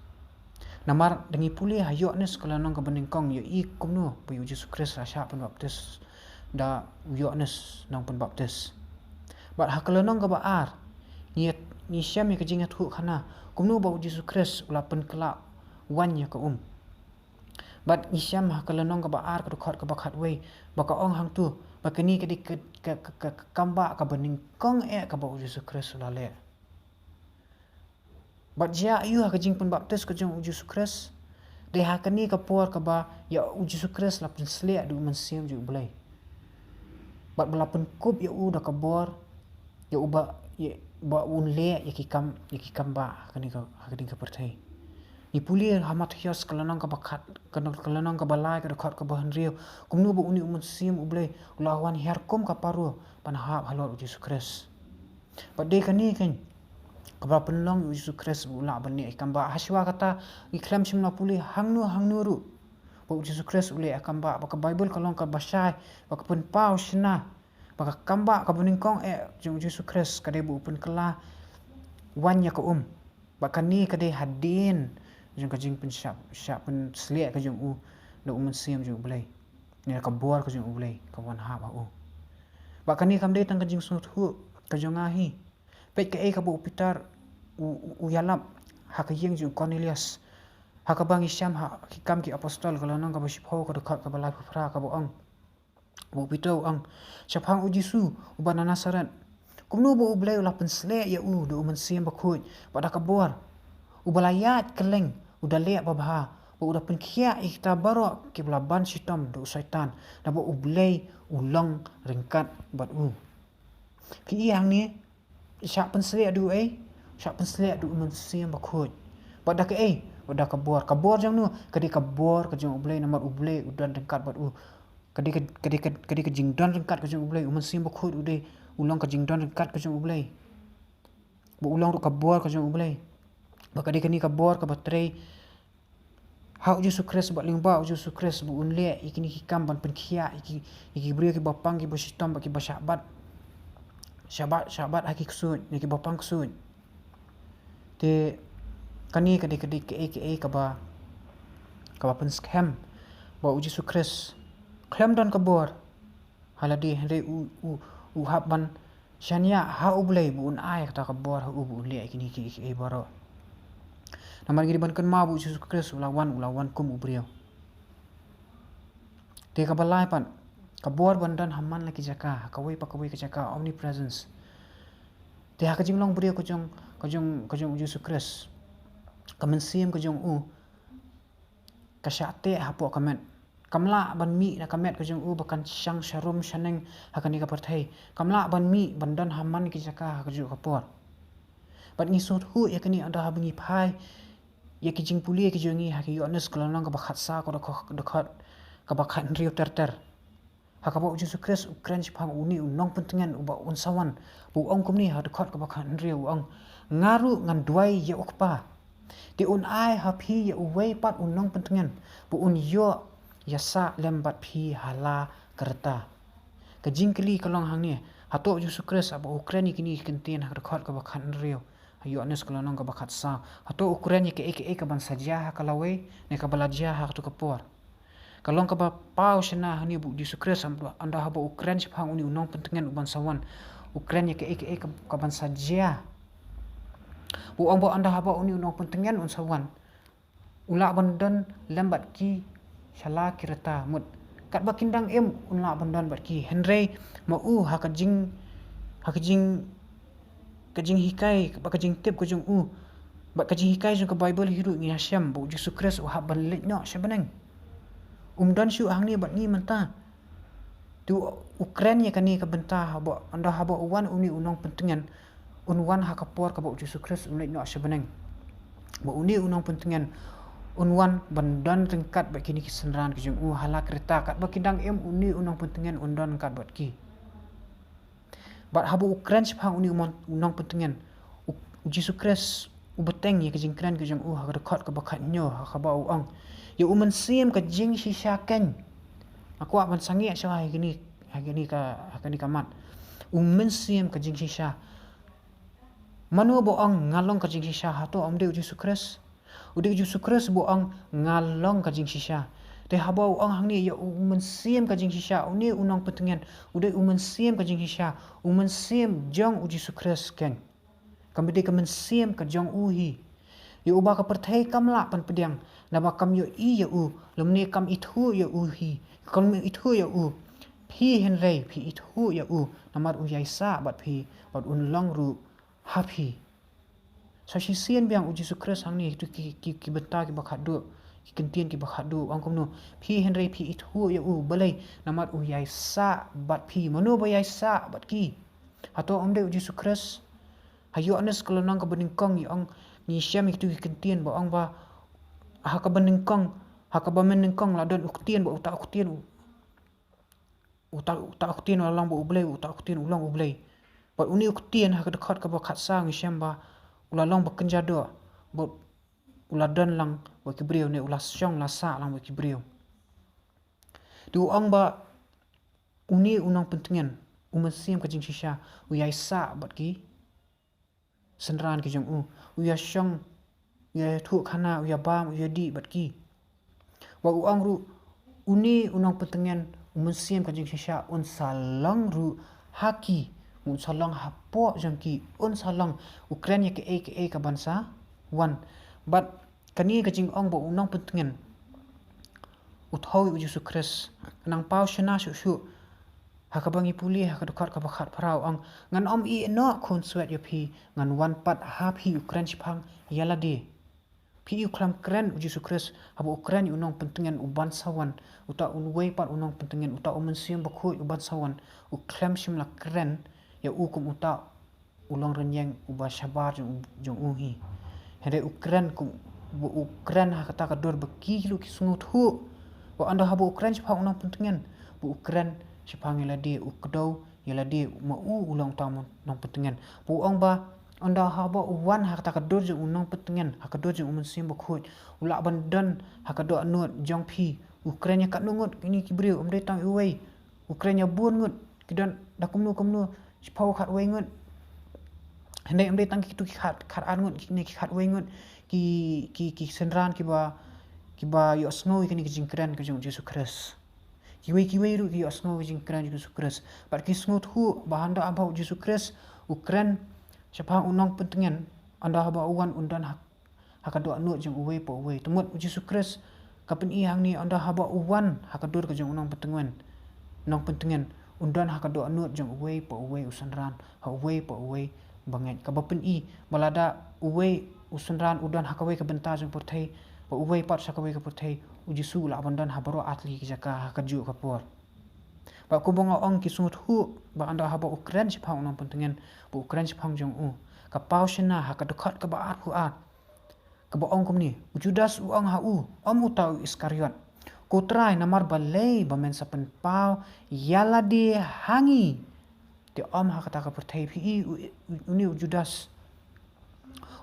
Namar da ngi pule ha Ïoannis ka lynnong kaba nyngkong, ïohi kumno ba U Jisu Khrist la shah pynbaptis da u Ïoannis nongpynbaptis. Bad ha ka lynnong kaba ar, ngi, ngi shem ïa ka jingïathuhkhana kumno ba U Jisu Khrist u la pynkylla waiñ ïa ka um. Bad ngi shem ha ka lynnong kaba ar, ka dkhot kaba khatwei, ba ka ong hangto ba kane ka dei ka, ka, ka, ka, ka kambah kaba nyngkong eh kaba U Jisu Khrist u la leh. Bad jia aiu ha ka jingpynbaptis ka jong U Jisu Khrist? Dei ha kane ka por kaba ïa U Jisu Khrist la pynsleh da U Mynsiem jong U Blei, bad ba la pynkup ïa u da ka bor, ïa u ba, ïa, ba un leh ïa ki kam, ïa ki kambah ha kane ka, ha kane ka pyrthei. Ngi pule ha Mathaios ka lynnong kaba khat, ka, ka lynnong kaba lai, ka dkhot kaba hynriew, kumno ba une U Mynsiem U Blei u la wan hiar kum ka paro ban hap halor U Jisu Khrist. Bad dei kane keiñ kaba la pynlong ïa U Jisu Khrist ba u lah ban leh ïa ki kambah. Hashwa kata ngi khlem shym la pule hangno hangno ruh ba U Jisu Khrist u leh ïa ki kambah, ba ka Baibl ka long kaba shai, ba ka pynpaw shna ba ka kambah kaba nyngkong eh jong U Jisu Khrist ka dei ba u pynkylla waiñ ïa ka um. Bad kane ka dei hadien jong ka jingpynshah, shah pynsleh ka jong u da U Mynsiem jong U Blei, ne ka bor ka jong U Blei ka wan hap ha u. Bad kane kam dei tang ka jingsngewthuh ka jong nga hi. Peit kaei kaba u Peter u, u, u ïalap ha ka ïing jong u Cornelius, ha kaba ngi shem ha Ki Kam ki Apostol ka lynnong kaba shiphew, ka dkhot kaba laiphew phra, kaba ong, ba u Peter u ong shaphang U Jisu uba na Nasaret, kumno ba U Blei u la pynsleh ïa u da U Mynsiem Bakhuid bad da ka bor, uba la ïaid kylleng u da leh babha, ba u da pynkhiah ïa kita baroh kiba la ban shitom da u Soitan, naba U Blei u long ryngkat bad u. Phi i hangne, shah pynsleh da uei? Shah pynsleh da U Mynsiem Bakhuid. Bad da kaei? Bad da ka bor. Ka bor jong no? Ka dei ka bor ka jong U Blei, namar U Blei u don ryngkat bad u. Ka dei ka, ka dei ka, ka dei ka jingdon ryngkat ka jong U Blei. U Mynsiem Bakhuid u dei, u long ka jingdon ryngkat ka jong U Blei. Bad u long ruh ka bor ka jong U Blei. Bad ka dei kane ka bor kaba trei ha U Jisu Khrist, bad lyngba U Jisu Khrist ba un leh ïa kine ki kam ban pynkhiah ïa ki, ïa ki briew kiba pang, kiba shitom, bad kiba shah bat, shah bat, shah bat ha ki ksuid, ne kiba pang ksuid. Te kane ka dei, ka dei kaei kaei kaba, kaba pynskhem ba U Jisu Khrist khlem don ka bor ha lade, hynrei u, u, u hap ban shaniah ha U Blei ba un ai kata ka bor ha u ba un leh ïa kine kiei kiei baroh. Namar ngi dei ban kynmaw ba U Jisu Khrist u la wan, u la wan kum u briew. Te kaba lai pat, ka bor ban don ha man la ki jaka, ha kawei pa kawei ka jaka, omnipresence. Te ha ka jinglong briew ka jong, ka jong, ka jong U Jisu Khrist, ka mynsiem ka jong u ka shah teh hapoh ka met. Kam lah ban mih na ka met ka jong u ba kan shang sharum shaneng ha kane ka pyrthei. Kam lah ban mih ban don ha man ki jaka ha kajuh ka por. Bad ngi sngewthuh ïa kane ynda haba ngi phai ïa ki jingpule ki jong ngi ha ki Ïoannis ka lynnong kaba khatsaw, ka dkhot, dkhot kaba khathynriew ter ter, ha kaba U Jisu Khrist u kren shaphang une u nongpyntngen uba un sa wan, ba u ong kumne ha dkhot kaba khathynriew, u ong, nga ruh ngan duwai ïa U Kpa, te un ai ha phi ïa uwei pat u nongpyntngen ba un ïoh ïasah lem bad phi ha la ka rta. Ka jingkylli ka long hangne, hato U Jisu Khrist haba u kren ïa kine ki kyntien ha dkhot kaba khathynriew ha Ïoannis ka lynnong kaba khatsaw, hato u kren ïa kaei kaei kaban sa jia ha ka lawei, ne kaba la jia ha kato ka por? Ka long kaba paw shynna hangne ba U Jisu Khrist, ynda haba u kren shaphang une u nongpyntngen uban sa wan, u kren ïa kaei kaei ka, kaban sa jia. U ong ba ynda haba une u nongpyntngen un sa wan, u lah ban don lem bad ki sha la ki rta, mut katba kin dang im un lah ban don bad ki. Hynrei ma u ha ka jing, ha ka jing, ka jinghikai bad ka jingtip ka jong u, bad ka jinghikai jong ka Baibl hi ruh ngi ïa shem ba U Jisu Khrist u hap ban leit noh sha bneng. Um don shuh hangne bad ngi mynta. Te u kren ïa kane ka bynta haba, ynda haba u wan une u nongpyntngen, un wan ha ka por kaba U Jisu Khrist un leit noh sha bneng. ba une u nongpyntngen un wan ban don ryngkat bad kine ki synran ki jong u ha la ka rta, katba ki dang im une u nongpyntngen un don ryngkat bad ki. Bad haba u kren shaphang une u mon-, u nongpyntngen, u, u Jisu Khrist u bteng ïa ka jingkren ka jong u ha ka dkhot kaba khathynñiew, ha kaba u ong: Ïa u Mynsiem ka jingshisha keiñ. Nga kwah ban sangeh shuwa ha kane, ha kane ka, ha kane ka mat. U Mynsiem ka jingshisha. Mano ba ong nga long ka jingshisha? Hato ym dei u Jisu Khrist? U dei u Jisu Khrist ba ong nga long ka jingshisha. Te haba u ong hangne ïa u Mynsiem ka jingshisha, une u nongpyntngen u dei u Mynsiem ka jingshisha, u Mynsiem jong u Jisu Khrist keiñ. Kam dei ka mynsiem ka jong u hi. Ïa uba ka pyrthei kam lah ban pdiang, naba kam ïohi ïa u, lymne kam ithuh ïa u hi. Kam ithuh ïa u. Phi hynrei phi ithuh ïa u, namar u ïaisah bad phi, bad un long ruh ha phi. Sa shisien biang u Jisu Khrist hangne, kito ki, ki, ki bynta kiba khatduh, ki ktien kiba khatduh, u ong kumno: Phi hynrei phi ithuh ïa u. Balei? Namar u ïaisah bad phi. Mano ba ïaisah bad ki? Hato ym dei u Jisu Khrist? Ha Ïoannis ka lynnong kaba nyngkong ngi ong, ngi shem ïa kito ki ktien ba ong ba ha kaba nyngkong, ha kaba mynnyngkong la don u ktien, bad uta u ktien u, uta, uta u ktien u la long bad u Blei, uta u ktien u long u Blei. Bad une u ktien ha ka dkhot kaba khatsaw ngi shem ba u la long ba kynja doh, bad u la don lang bad ki briew, ne u la shong la sah lang bad ki briew. Te u ong ba une u nongpyntngen, u Mynsiem ka jingshisha, u ïaisah bad ki synran ki jong u, u ïashong, u ïathuhkhana, u ïabam, u ïadih bad ki. Bad u ong ruh, une u nongpyntngen, u Mynsiem ka jingshisha un sa long ruh ha ki, un sa long hapoh jong ki, un sa long, u kren ïa kaei kaei kaban sa wan. Bad kane ka jingong ba u nongpyntngen u thew ïa u Jisu Khrist, nang paw shynna shuh shuh. Ha kaba ngi pule ha ka dkhot kaba khatphra u ong: Ngan ym ïehnoh khunswet ïa phi, ngan wan pat ha phi. U kren shaphang ïa lade. Phi i u khlem kren u Jisu Khrist haba u kren ïa u nongpyntngen uban sa wan, uta uwei pat u nongpyntngen, uta u Mynsiem Bakhuid uban sa wan, u khlem shym la kren ïa u kum uta u longrynïeng uba shabar jong, jong u hi. Hynrei u kren kum, ba u kren ha kata ka dur ba ki ruh ki sngewthuh. Ba ynda haba u kren shaphang u nongpyntngen, ba u kren shaphang ïa lade, u kdew ïa lade, ma u u long uta u nongpyntngen. Ba u ong ba ynda haba u wan ha kata ka dur jong u nongpyntngen, ha ka dur jong u Mynsiem Bakhuid, u lah ban don ha ka dohnud jong phi. U kren ïa katno ngut kine ki briew, ym dei tang uwei. U kren ïa bun ngut, ki don da kumno kumno, shiphew khatwei ngut. Hynrei ym dei tang kito ki khat, khatar ngut, kine ki khatwei ngut, ki, ki, ki synran kiba, kiba ïohsngew ïa kane ka jingkren ka jong u Jisu Khrist. Kiwei kiwei ruh ki ïohsngew ïa ka jingkren jong u Jisu Khrist. Bad ki sngewthuh ba ynda haba u Jisu Khrist u kren shaphang u nongpyntngen, ynda haba u wan un don ha ha ka dohnud jong uwei pa uwei. Te mut u Jisu Khrist ka pyni hangne, ynda haba u wan ha ka dur ka jong u nongpyntngen, nongpyntngen, un don ha ka dohnud jong uwei pa uwei u synran, ha uwei pa uwei bangeit. Kaba pyni ba lada uwei u synran u don ha kawei ka bynta jong pyrthei, ba uwei pat sha kawei ka pyrthei, u Jisu u lah ban don ha baroh artylli ki jaka ha kajuh ka por. Ba kumba nga ong, ki sngewthuh ba ynda haba u kren shaphang u nongpyntngen, ba u kren shaphang jong u, ka paw shynna ha ka dkhot kaba arphew ar, kaba ong kumne: U Judas u ong ha u, ym uta u Iskariot: Ko Trai, namar balei ba men sa pynpaw ïa lade ha ngi? Te ym ha kata ka pyrthei. Phi i, u, u, une u Judas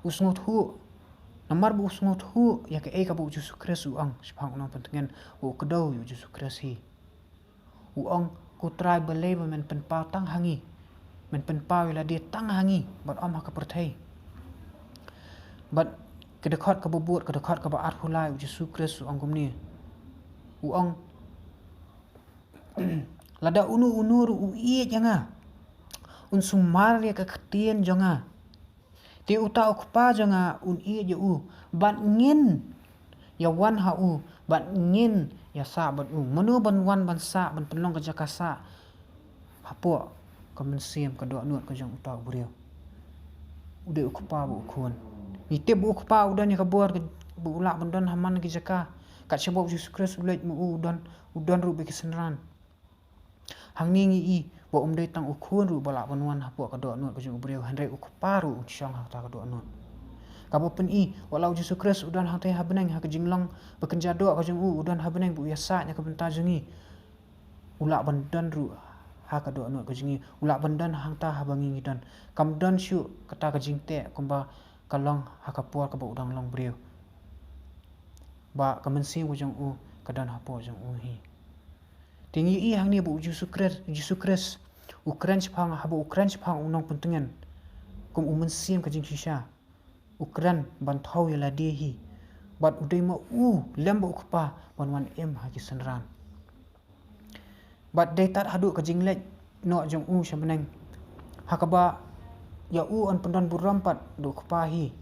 u sngewthuh, namar ba u sngewthuh ïa kaei kaba u Jisu Khrist u ong shaphang u nongpyntngen, u kdew ïa u Jisu Khrist hi. U ong: Ko Trai, balei ba men pynpaw tang ha ngi? Men pynpaw ïa lade tang ha ngi, bad ym ha ka pyrthei. Bad ka dkhot kaba bud, ka dkhot kaba arphew lai, u Jisu Khrist u ong kumne. U ong: Lada uno uno ruh u ïeit ïa nga, un sumar ïa ka ktien jong nga. Te uta u Kpa jong nga un ïeit ïa u, bad ngin ïa wan ha u, bad ngin ïa sah bad u. Mano ban wan ban sah, ban pynlong ka jaka sah hapoh ka mynsiem, ka dohnud ka jong uta u briew? U dei u Kpa bad u Khun. Ngi tip ba u Kpa u don ïa ka bor ba u lah ban don ha man ki jaka. Kat shaba u Jisu Khrist u leit ma u, u don, u don ruh bad ki synran. Hangne ngi i ba um dei tang u Khun ruh ba lah ban wan hapoh ka dohnud ka jong u briew, hynrei u Kpa ruh un shong ha kata ka dohnud. Kaba pyni, wat la u Jisu Khrist u don hangtei ha bneng ha ka jinglong ba kynja doh ka jong u, u don ha bneng ba u ïasaid na ka bynta jong ngi. U lah ban don ruh ha ka dohnud ka jong ngi, u lah ban don hangta haba ngi ngi don. Kam don shuh kata ka jingteh kumba ka long ha ka por kaba u dang long briew. Ba ka mynsiem ka jong u ka don hapoh jong u hi. Te ngi i hangne ba u Jisu Khrist, Jisu Khrist u kren shaphang, haba u kren shaphang u nongpyntngen kum u mynsiem ka jingshisha. U kren ban thaw ïa lade hi. Bad u dei ma u lem bad u Kpa ban wan im ha ki synran. Bad dei tad haduh ka jingleit noh jong u sha bneng, ha kaba ïa u yn pyndon burom pat da u Kpa hi,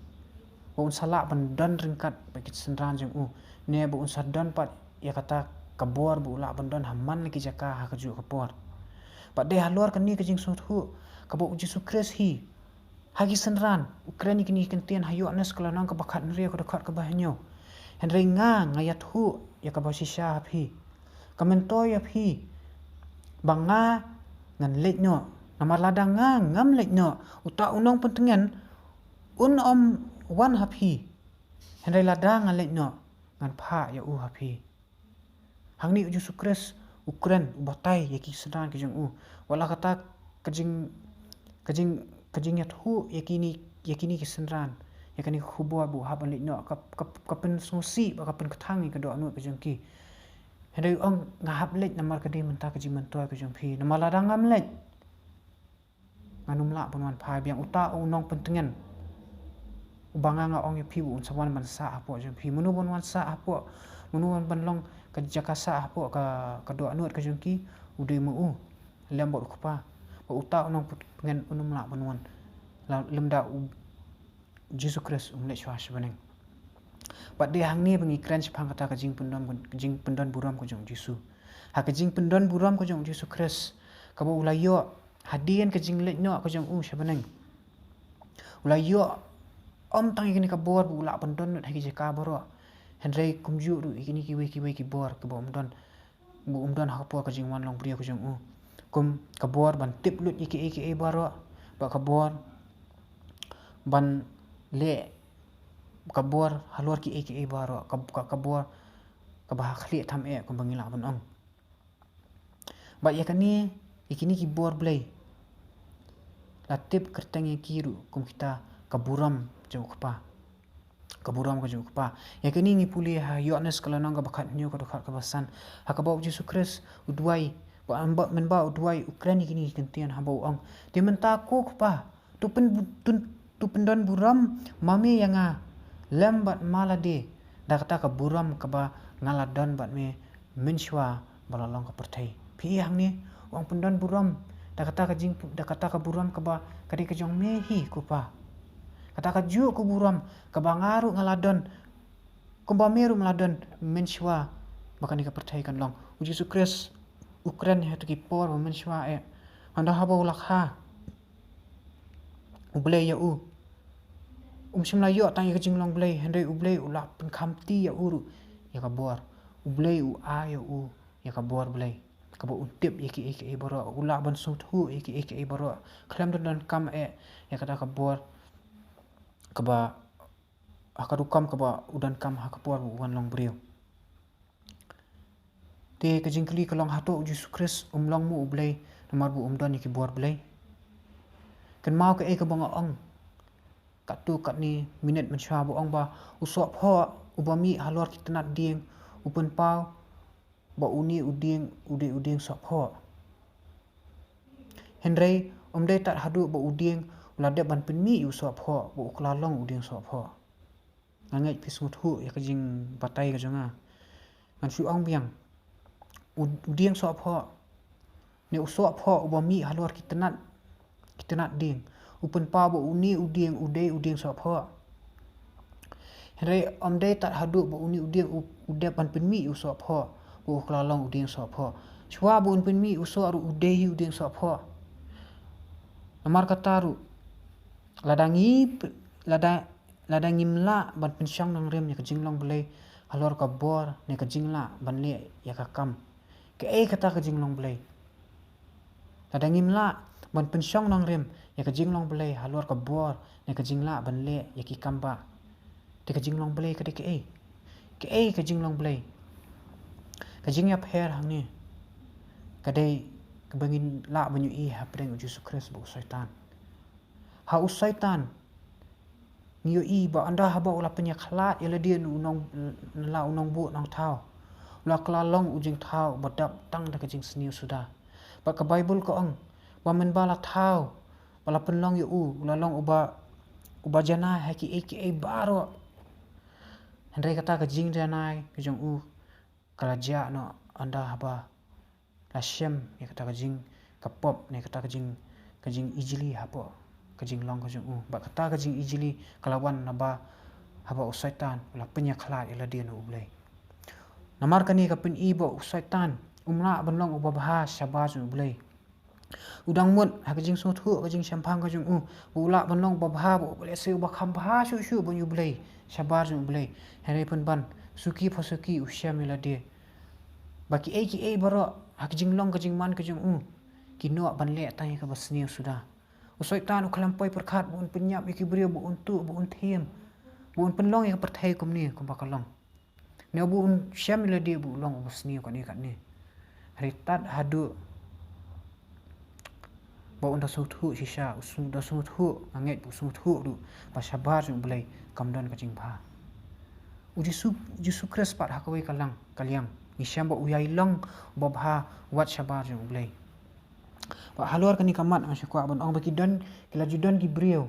ba un sa lah ban don ryngkat bad ki synran jong u, ne ba un sa don pat ïa kata ka bor ba u lah ban don ha man la ki jaka ha kajuh ka por. Bad dei halor kane ka jingsngewthuh kaba u Jisu Khrist hi, ha ki synran, u kren ïa kine ki kyntien ha Ïoannis ka lynnong kaba khathynriew ka dkhot kaba hynñiew. Hynrei nga, nga ïathuh ïa kaba shisha ha phi, ka myntoi ïa phi, ba nga ngan leit noh. Namar lada nga ngam leit noh, uta u nongpyntngen un ym wan ha phi. Hynrei lada nga leit noh, ngan phah ïa u ha phi. Hangne u Jisu Khrist u kren, u batai ïa ki synran ki jong u. Wat la kata ka jing, ka jing, ka jingïathuh ïa kine, ïa kine ki synran, ïa kane ka khubor ba u hap ban leit noh, ka, ka, ka pynsngewsih bad ka pynkthang ïa ka dohnud ka jong ki. Hynrei u ong, nga hap leit namar ka dei mynta ka jingmyntoi ka jong phi. Namar lada ngam leit, ngan ym lah ban wan phai biang. Uta u nongpyntngen uba nga nga ong ïa phi, un sa wan ban sah hapoh jong phi. Mano ban wan sah hapoh, mano ban, ban long ka jaka sah hapoh ka, ka dohnud ka jong ki? U dei ma u lem bad u Kpa. Bad uta u nongpyntngen un ym lah ban wan la, lymda u Jisu Khrist um leit shuwa sha bneng. Bad dei hangne ba ngi kren shaphang kata ka jingpyndon, jingpyndon burom ka jong u Jisu. Ha ka jingpyndon burom ka jong u Jisu Khrist, kaba u la ïoh hadien ka jingleit noh ka jong u sha bneng. U la ïoh ym tang ïa kane ka bor ba u lah ban don lut ha ki jaka baroh, hynrei kumjuh ruh ïa kine kiwei kiwei ki bor kaba um don, ba um don ha ka por ka jingwan long briew ka jong u. Kum ka bor ban tip lut ïa kiei kiei baroh, bad ka bor ban leh, ka bor halor kiei kiei baroh, ka, ka, ka bor kaba ha khlieh tam eh, kumba ngi lah ban ong. Bad ïa kane, ïa kine ki bor Blei, la tip kyrteng ïa ki ruh kum kita ka burom jong u Kpa. Ka burom ka jong u Kpa. Ïa kane ngi pule ha Ïoannis ka lynnong kaba khathynñiew ka dkhot kaba san, ha kaba u Jisu Khrist u duwai, ba mynba, mynba u duwai u kren ïa kine ki kyntien haba u ong, te mynta ko Kpa, to pyn, to, to pyndon burom ma me ïa nga lem bad ma lade, da kata ka burom kaba nga la don bad me mynshuwa ba la long ka pyrthei. Phi i hangne, u ong pyndon burom da kata ka jing, da kata ka burom kaba ka dei ka jong me hi ko Pa. Kata kajuh ka burom kaba nga ruh nga la don, kumba me ruh me la don mynshuwa ba kane ka pyrthei kan long. U Jisu Khrist u kren ha kito ki por ba mynshuwa eh, hynda haba u la kha U Blei ïa u. Um shym la ïoh tang ïa ka jinglong Blei, hynrei U Blei u la pynkhamti ïa u ruh ïa ka bor. U Blei u ai ïa u ïa ka bor Blei, kaba un tip ïa kiei kiei baroh, u lah ban sngewthuh ïa kiei kiei baroh, khlem da donkam eh ïa kata ka bor kaba, ha ka rukom kaba u donkam ha ka por ba u wan long briew. Te ka jingkylli ka long, hato U Jisu Khrist um long mo U Blei namar ba um don ïa ki bor Blei? Kynmaw kaei kaba nga ong katto katne minit mynshuwa, ba ong ba u sohphoh uba mih halor ki tnat dieng u pynpaw ba une u dieng u dei u dieng sohphoh. Hynrei ym dei tad haduh ba u dieng u la dep ban pynmih ïa u sohphoh ba u kylla long u dieng sohphoh. Nga ngeit phi sngewthuh ïa ka jingbatai ka jong nga. Ngan shu ong biang, u, u dieng sohphoh, ne u sohphoh uba mih halor ki tnat, ki tnat dieng, u pynpaw ba une u dieng u dei u dieng sohphoh. Hynrei ym dei tad haduh ba une u dieng u, u dep ban pynmih ïa u sohphoh ba u kylla long u dieng sohphoh. Shuwa ba un pynmih ïa u soh ruh u dei hi u dieng sohphoh. Namar kata ruh, lada ngi p-, lada, lada ngim lah ban pynshong nongrim ïa ka jinglong Blei halor ka bor ne ka jinglah ban leh ïa ka kam, kaei kata ka jinglong Blei? Lada ngim lah ban pynshong nongrim ïa ka jinglong Blei halor ka bor ne ka jinglah ban leh ïa ki kam bah, Te ka jinglong Blei ka dei kaei? Kaei ka jinglong Blei? Ka jingïapher hangne ka dei kaba ngin lah ban ïohi hapdeng u Jisu Khrist bad u Soitan. Ha u Soitan ngi ïohi ba ynda haba u la pynïakhlad ïa lade na u nong, na la u nongbuh nongthaw, u la kylla long u jingthaw ba dap tang da ka jingsniew suda. Bad ka Baibl ka ong ba mynba la thaw, ba la pynlong ïa u, u la long uba, uba janai ha kiei kiei baroh. Hynrei kata ka jingjanai ka jong u ka la jah noh ynda haba la shem ïa kata ka jing, ka pop ne kata ka jing, ka jingijli hapoh ka jinglong ka jong u. Bad kata ka jingijli ka la wan naba haba u Soitan u la pynïakhlad ïa lade na u Blei. Namar kane ka pyni ba u Soitan um lah ban long uba bha shabar jong u Blei. U dang mut ha ka jingsngewthuh, ka jingshemphang ka jong u, ba u lah ban long uba bha, ba u lehse uba kham bha shuh shuh ban ïa u Blei, shabar jong u Blei. Hynrei pynban suki pa suki u shem ïa lade ba kiei kiei baroh ha ka jinglong ka jingman ka jong u ki noh ban leh tang ïa kaba sniew suda. U Soitan u khlem poi pyrkhat ba un pynïap ïa ki briew, ba un tuh, ba un thiem, ba un pynlong ïa ka pyrthei kumne kumba ka long, ne ba un shem ïa lade ba u long uba sniew kane kane. Hynrei tad haduh ba un da sngewthuh shisha, u sngewthuh, da sngewthuh, nga ngeit ba u sngewthuh ruh ba shabar jong u Blei kam don ka jingbha. U Jisu, Jisu Khrist pat ha kawei ka liang, ka liang ngi shem ba u ïai long uba bha wat shabar jong u Blei. Bad halor kane ka mat nga shu kwah ban ong ba ki don, ki la ju don ki briew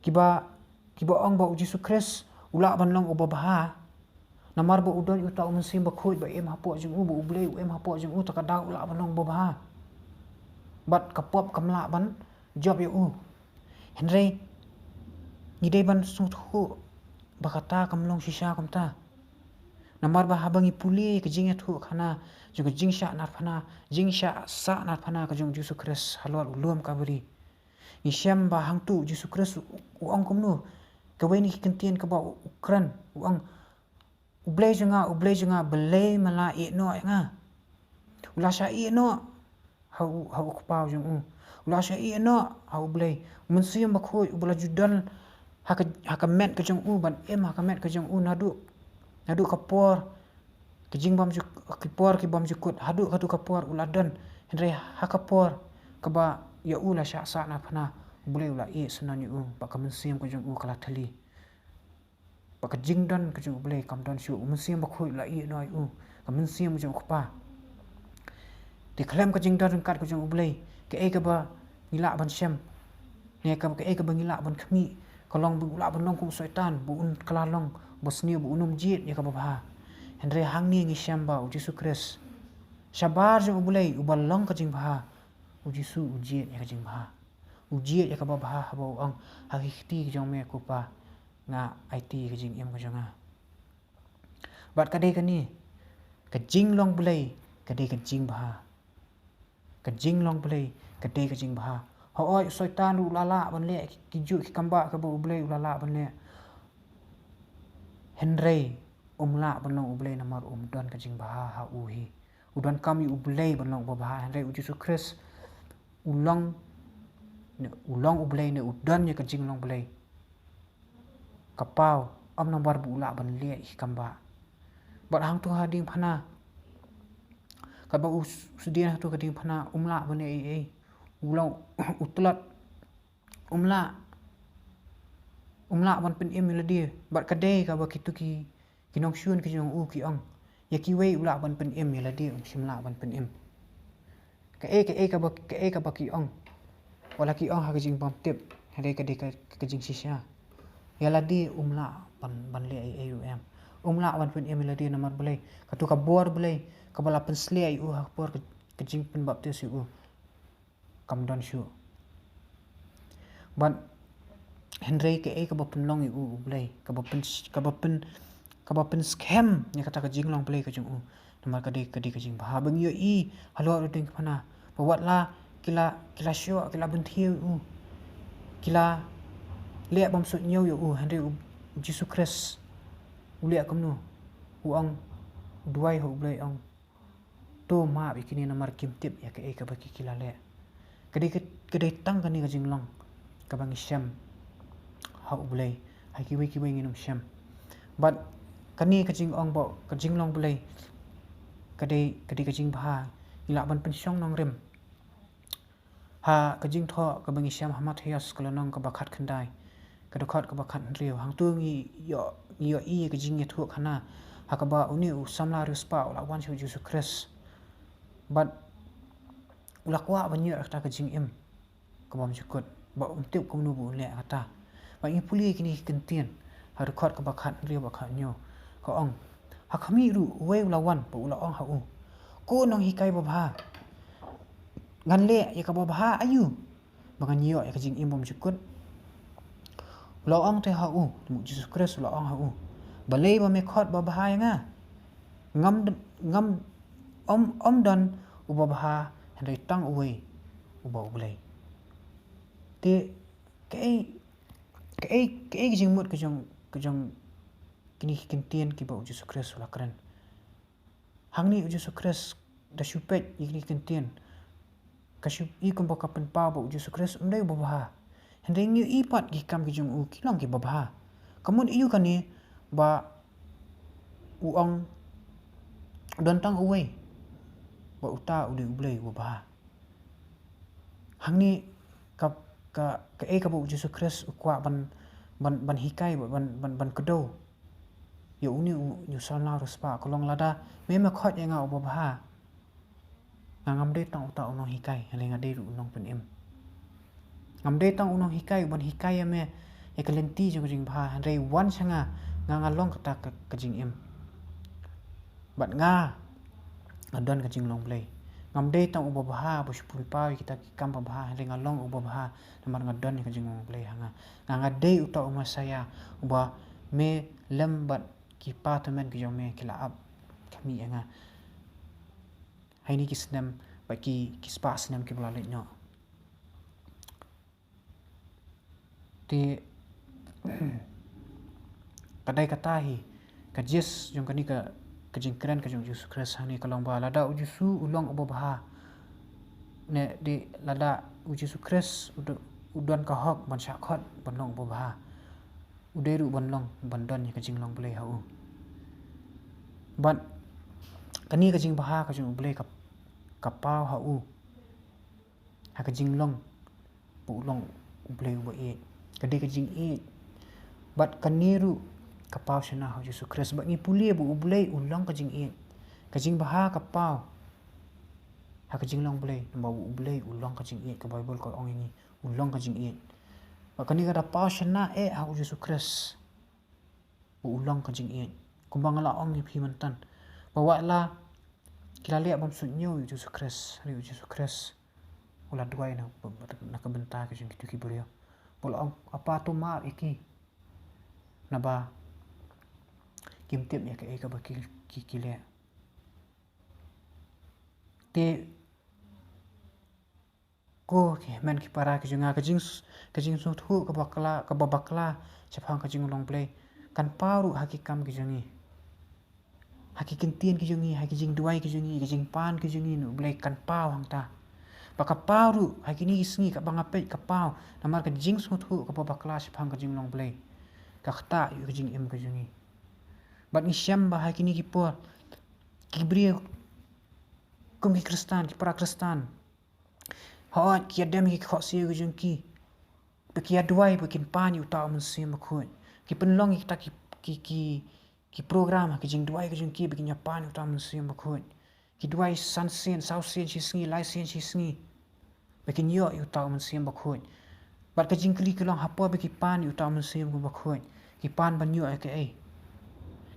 kiba, kiba ong ba u Jisu Khrist u lah ban long uba bha namar ba u don uta u Mynsiem Bakhuid ba im hapoh jong u, ba u Blei u im hapoh jong u, te ka daw u lah ban long uba bha. Bad ka pop kam lah ban jop ïa u. Hynrei ngi dei ban sngewthuh ba kata kam long shisha kumta. Namar ba haba ngi pule ka jingïathuhkhana jong ka jingshah narphna, jingshah sah narphna ka jong u Jisu Khrist halor u lum Kalbari, ngi shem ba hangtu u Jisu Khrist u, u ong kumno? Kawei na ki kyntien kaba u, u kren, u ong, "U Blei jong nga, U Blei jong nga, balei me la ïeh noh ïa nga?" U la shah ïeh noh ha u, ha u Kpa jong u. U la shah ïeh noh ha u Blei. U Mynsiem Bakhuid uba la ju don ha ka, ha ka met ka jong u, ban im ha ka met ka jong u naduh, naduh ka por ka jingbymjukut, ki por ki bymjukut, haduh, haduh ka por u la don. Hynrei ha ka por kaba ïa u la shah sah narphna, u Blei u la ïeh syndon ïa u, bad ka mynsiem ka jong u ka la thylli. Bad ka jingdon ka jong u Blei kam don shuh, u Mynsiem Bakhuid u la ïeh noh ïa u, ka mynsiem ka jong u Kpa. Te khlem ka jingdon ryngkat ka jong u Blei, kaei kaba ngi lah ban shem, ne kaba, kaei kaba ngi lah ban khmih, ka long ba u lah ban long kum u Soitan, ba un kylla long ba sniew, ba un ym jied ïa kaba bha. Hynrei hangne ngi shem ba u Jisu Khrist, shabar jong u Blei uba long ka jingbha, u Jisu u jied ïa ka jingbha. U jied ïa kaba bha haba u ong, "Ha ki kti ka jong me ko Pa, nga aiti ka jingim ka jong nga." Bad ka dei kane, ka jinglong Blei ka dei ka jingbha. Ka jinglong Blei ka dei ka jingbha. Hooid, u Soitan ruh u la lah ban leh ki, ki juh ki kambah kaba u Blei u la lah ban leh. Hynrei um lah ban long u Blei namar um don ka jingbha ha u hi. U donkam ïa u Blei ban long uba bha, hynrei u Jisu Khrist u long, ne u long u Blei, ne u don ïa ka jinglong Blei. Ka paw, ym namar ba u lah ban leh ïa ki kambah. Bad hangto ha diengphna, katba u s-, u sdien hangto ka diengphna, um lah ban leh ei ei. U long u tlot, um lah, um lah ban pynim ïa lade. Bad ka dei kaba kito ki, ki nongshun ki jong u ki ong, ïa kiwei u lah ban pynim, ïa lade um shym lah ban pynim. Kaei, kaei kaba, kaei kaba ki ong, wat la ki ong ha ka jingbymtip, hynrei ka dei ka, ka jingshisha. Ïa lade um lah ban, ban leh ei ei ruh em. Um lah ban pynim ïa lade namar balei? Kato ka bor Blei kaba la pynshlur ïa u ha ka por ka, ka jingpynbaptis ïa u kam don shuh. Bad hynrei kaei kaba pynlong ïa u u Blei, kaba pyn, kaba pyn, kaba pynskhem ïa kata ka jinglong Blei ka jong u. Namar ka dei, ka dei ka jingbha. Ba ngi ïohi halor u diengphna ba wat la ki la, ki la shoh, ki la bynthiew ïa u, ki la leh bymsuidñiew ïa u, hynrei u Jisu Khrist u leh kumno? U ong, u duwai ha u Blei, ong, "To map ïa kine namar kim tip ïa kaei kaba ki, ki la leh." Ka dei, ka, ka dei tang kane ka jinglong kaba ngi shem ha u Blei Ha kiwei kiwei ngin ym shem. Bad kane ka jingong ba ka jinglong Blei ka dei, ka dei ka jingbha, ngi lah ban pynshong nongrim. Ha ka jingthoh kaba ngi shem ha Mathaios ka lynnong kaba khatkhyndai, ka dkhot kaba khathynriew, hangto ngi ïoh, ngi ïohi ïa ka jingïathuhkhana ha kaba une u samla riewspah u la wan sha u Jisu Khrist. Bad u la kwah ban ïoh ïa kata ka jingim ka bymjukut, ba un tip kumno ba un leh ïa kata. Bad ngi pule kine ki kyntien ha dkhot kaba khathynriew bad khathynñiew, ka ong, ha khmih ruh uwei u la wan bad u la ong ha u, Ko nonghikai babha, ngan leh ïa kaba bha aïu ba ngan ïoh ïa ka jingim bymjukut? U la ong te ha u, u Jisu Khrist u la ong ha u, Balei ba me khot babha ïa nga? Ngam d-, ngam, ym, ym don uba bha, hynrei tang uwei, uba U Blei. Te kaei, kaei, kaei ka jingmut ka jong, ka jong kine ki kyntien kiba u Jisu Khrist u la kren? Hangne u Jisu Khrist da shu peit ïa kine ki kyntien, ka shu i kumba ka pynpaw ba u Jisu Khrist um dei uba bha. Hynrei ngi ïohi pat ki kam ki jong u ki long kiba bha. Ka mut aïu kane ba u ong don tang uwei, ba uta u dei U Blei uba bha? Hangne ka, ka, kaei kaba u Jisu Khrist u kwah ban, ban, ban hikai, ban, ban, ban kdew ïa une u, u samla riewspah, ka long, lada me, me khot ïa nga uba bha, nga ngam dei tang uta u nonghikai, hynrei nga dei ruh u nongpynim. Ngam dei tang u nonghikai uban hikai ïa me ïa ka lynti jong ka jingbha, hynrei wan sha nga, nga, nga long kata ka, ka jingim. Bad nga, nga don ka jinglong Blei. Ngam dei tang uba bha ba shu pynpaw ïa kita ki kam babha, hynrei nga long uba bha namar nga don ïa ka jinglong Blei ha nga. Nga, nga dei uta u Messaïah uba me lem bad ki patymmen ki jong me ki la ap khmih ïa nga ha kine ki snem bad ki, ki spah snem kiba la leit noh. Te ka dei kata hi ka jis jong kane ka, ka jingkren ka jong u Jisu Khrist hangne ka long ba lada u Jisu u long uba bha, ne dei lada u Jisu Khrist u do-, u don ka hok ban shah khot ban long uba bha, u dei ruh ban long, ban don ïa ka jinglong Blei ha u. Bad kane ka jingbha ka jong U Blei ka, ka paw ha u ha ka jinglong ba u long U Blei uba ïeit. Ka dei ka jingïeit. Bad kane ruh ka paw shynna ha u Jisu Khrist. Bad ngi pule ba U Blei u long ka jingïeit. Ka jingbha ka paw ha ka jinglong Blei, namar ba U Blei u long ka jingïeit, ka Baibl ka ong ïa ngi u long ka jingïeit. Bad kane ka da paw shynna eh ha u Jisu Khrist ba u long ka jingïeit. Kumba nga la ong ïa phi myntan, ba wat la ki la leh bym suidñiew ïa u Jisu Khrist, hynrei u Jisu Khrist u la duwai na, na ka bynta ka jong kito ki briew. Ba u la ong, Apa, to map ïa ki, naba kim tip ïa kaei kaba ki, ki, ki leh. Te ko ki hynmen ki para ki jong nga, ka jing, ka jingsngewthuh kaba bakla, kaba bakla shaphang ka jinglong Blei kan paw ruh ha ki kam ki jong ngi, ha ki kyntien ki jong ngi, ha ki jingduwai ki jong ngi, ki jingpan ki jong ngi na U Blei, kan paw hangta. Ba ka paw ruh ha kine ki sngi kaba nga peit ka paw namar ka jingsngewthuh kaba bakla shaphang ka jinglong Blei ka ktah ïa ka jingim ka jong ngi. Bad ngi shem ba ha kine ki por ki briew kum ki Khristan, ki para Khristan, hooid ki ïadem ki khohsiew ki jong ki, ba ki ïaduwai ba kin pan ïa uta u Mynsiem Bakhuid. Ki pynlong ïa kita ki, ki, ki, ki program ha ki jingduwai ki jong ki ba kin ïa pan ïa uta u Mynsiem Bakhuid. Ki duwai san sien, saw sien shi sngi, lai sien shi sngi, ba kin ïoh ïa uta u Mynsiem Bakhuid. Bad ka jingkylli ka long, hapoh ba ki pan ïa uta u Mynsiem Bakhuid, ki pan ban ïoh ïa kaei?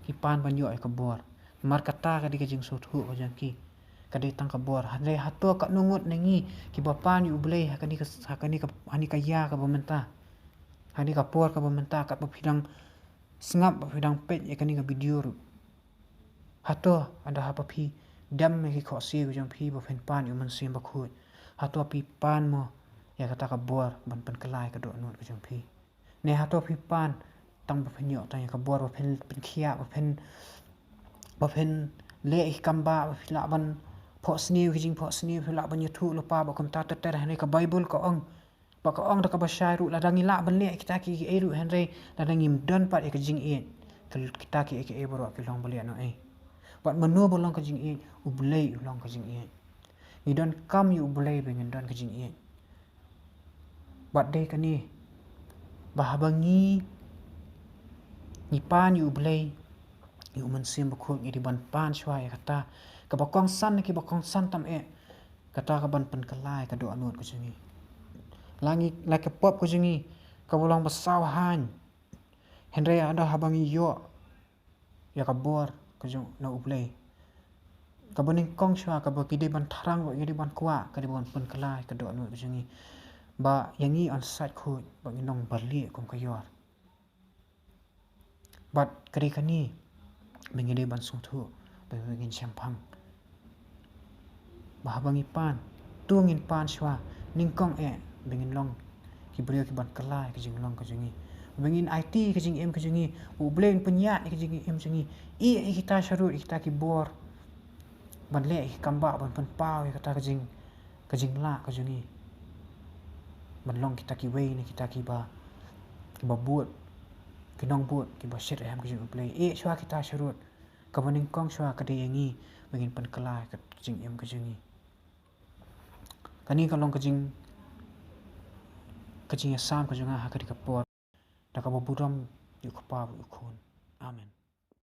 Ki pan ban ïoh ïa ka bor. Namar kata ka dei ka jingsngewthuh ka jong ki, ka dei tang ka bor. Hynrei hato katno ngut na ngi kiba pan ïa U Blei ha kane ka, ha kane ka, ha kane ka ïa kaba mynta, ha kane ka por kaba mynta, katba phi dang sngap, ba phi dang peit ïa kane ka video ruh? Hato ynda haba phi dem ïa ki khohsiew ki jong phi ba phin pan ïa u Mynsiem Bakhuid, hato phi pan mo ïa kata ka bor ban pynkylla ïa ka dohnud ka jong phi? Ne hato phi pan tang ba phin ïoh tang ïa ka bor ba phin pynkhiah, ba phin, ba phin leh ïa ki kam ba, ba phi lah ban phohsniew ki jingphohsniew, phi lah ban ïathuh lypa bad kumta ter ter, hynrei ka Baibl ka ong Ba ka ong da kaba shai ruh, lada ngi lah ban leh kita kiei kiei ruh hynrei lada ngim don pat ïa ka jingïeit, ka, kita kiei kiei baroh ki long ba lieh noh ei. Bad mano ba long ka jingïeit? U Blei u long ka jingïeit. Ngi donkam ïa u Blei ba ngin don ka jingïeit. Bad dei kane ba haba ngi, ngi pan ïa u Blei, ïa u Mynsiem Bakhuid, ngi dei ban pan shuwa ïa kata kaba kongsan na kiba kongsan tam eh, kata ka ban pynkylla ïa ka dohnud ka jong ngi. La ngi, la ka pop ka jong ngi kaba long ba saw haiñ, hynrei ynda haba ngi ïoh ïa ka bor ka jong na u Blei, kaba nyngkong shuwa kaba ki dei ban thrang ruh, ki dei ban kwah, ka dei ban pynkylla ïa ka dohnud ka jong ngi, ba ïa ngi yn sait khuid, ba ngin long ba lieh kum ka ïor. Bad ka dei kane ba ngi dei ban sngewthuh, ba ngin shemphang, ba haba ngi pan, to ngin pan shuwa nyngkong eh ba ngin long ki briew ki ban kylla ïa ka jinglong ka jong ngi, ba ngin aiti ïa ka jingim ka jong ngi, ba u Blei un pynïaid ïa ka jingim jong ngi. Ïa, ïa kita sharud, ïa kita ki bor ban leh ïa ki kambah, ban pynpaw ïa kata ka jing, ka jinglah ka jong ngi, ban long kita kiwei na kita kiba, kiba bud, ki nongbud kiba shit ha ka jong u Blei. Ïa shuwa kita sharud, kaba nyngkong shuwa ka dei ïa ngi ba ngin pynkylla ïa ka jingim ka jong ngi. Kane ka long ka jing, ka jingïasam ka jong nga ha ka dei ka por, da kaba burom ïa u Kpa bad u Khun. Amen.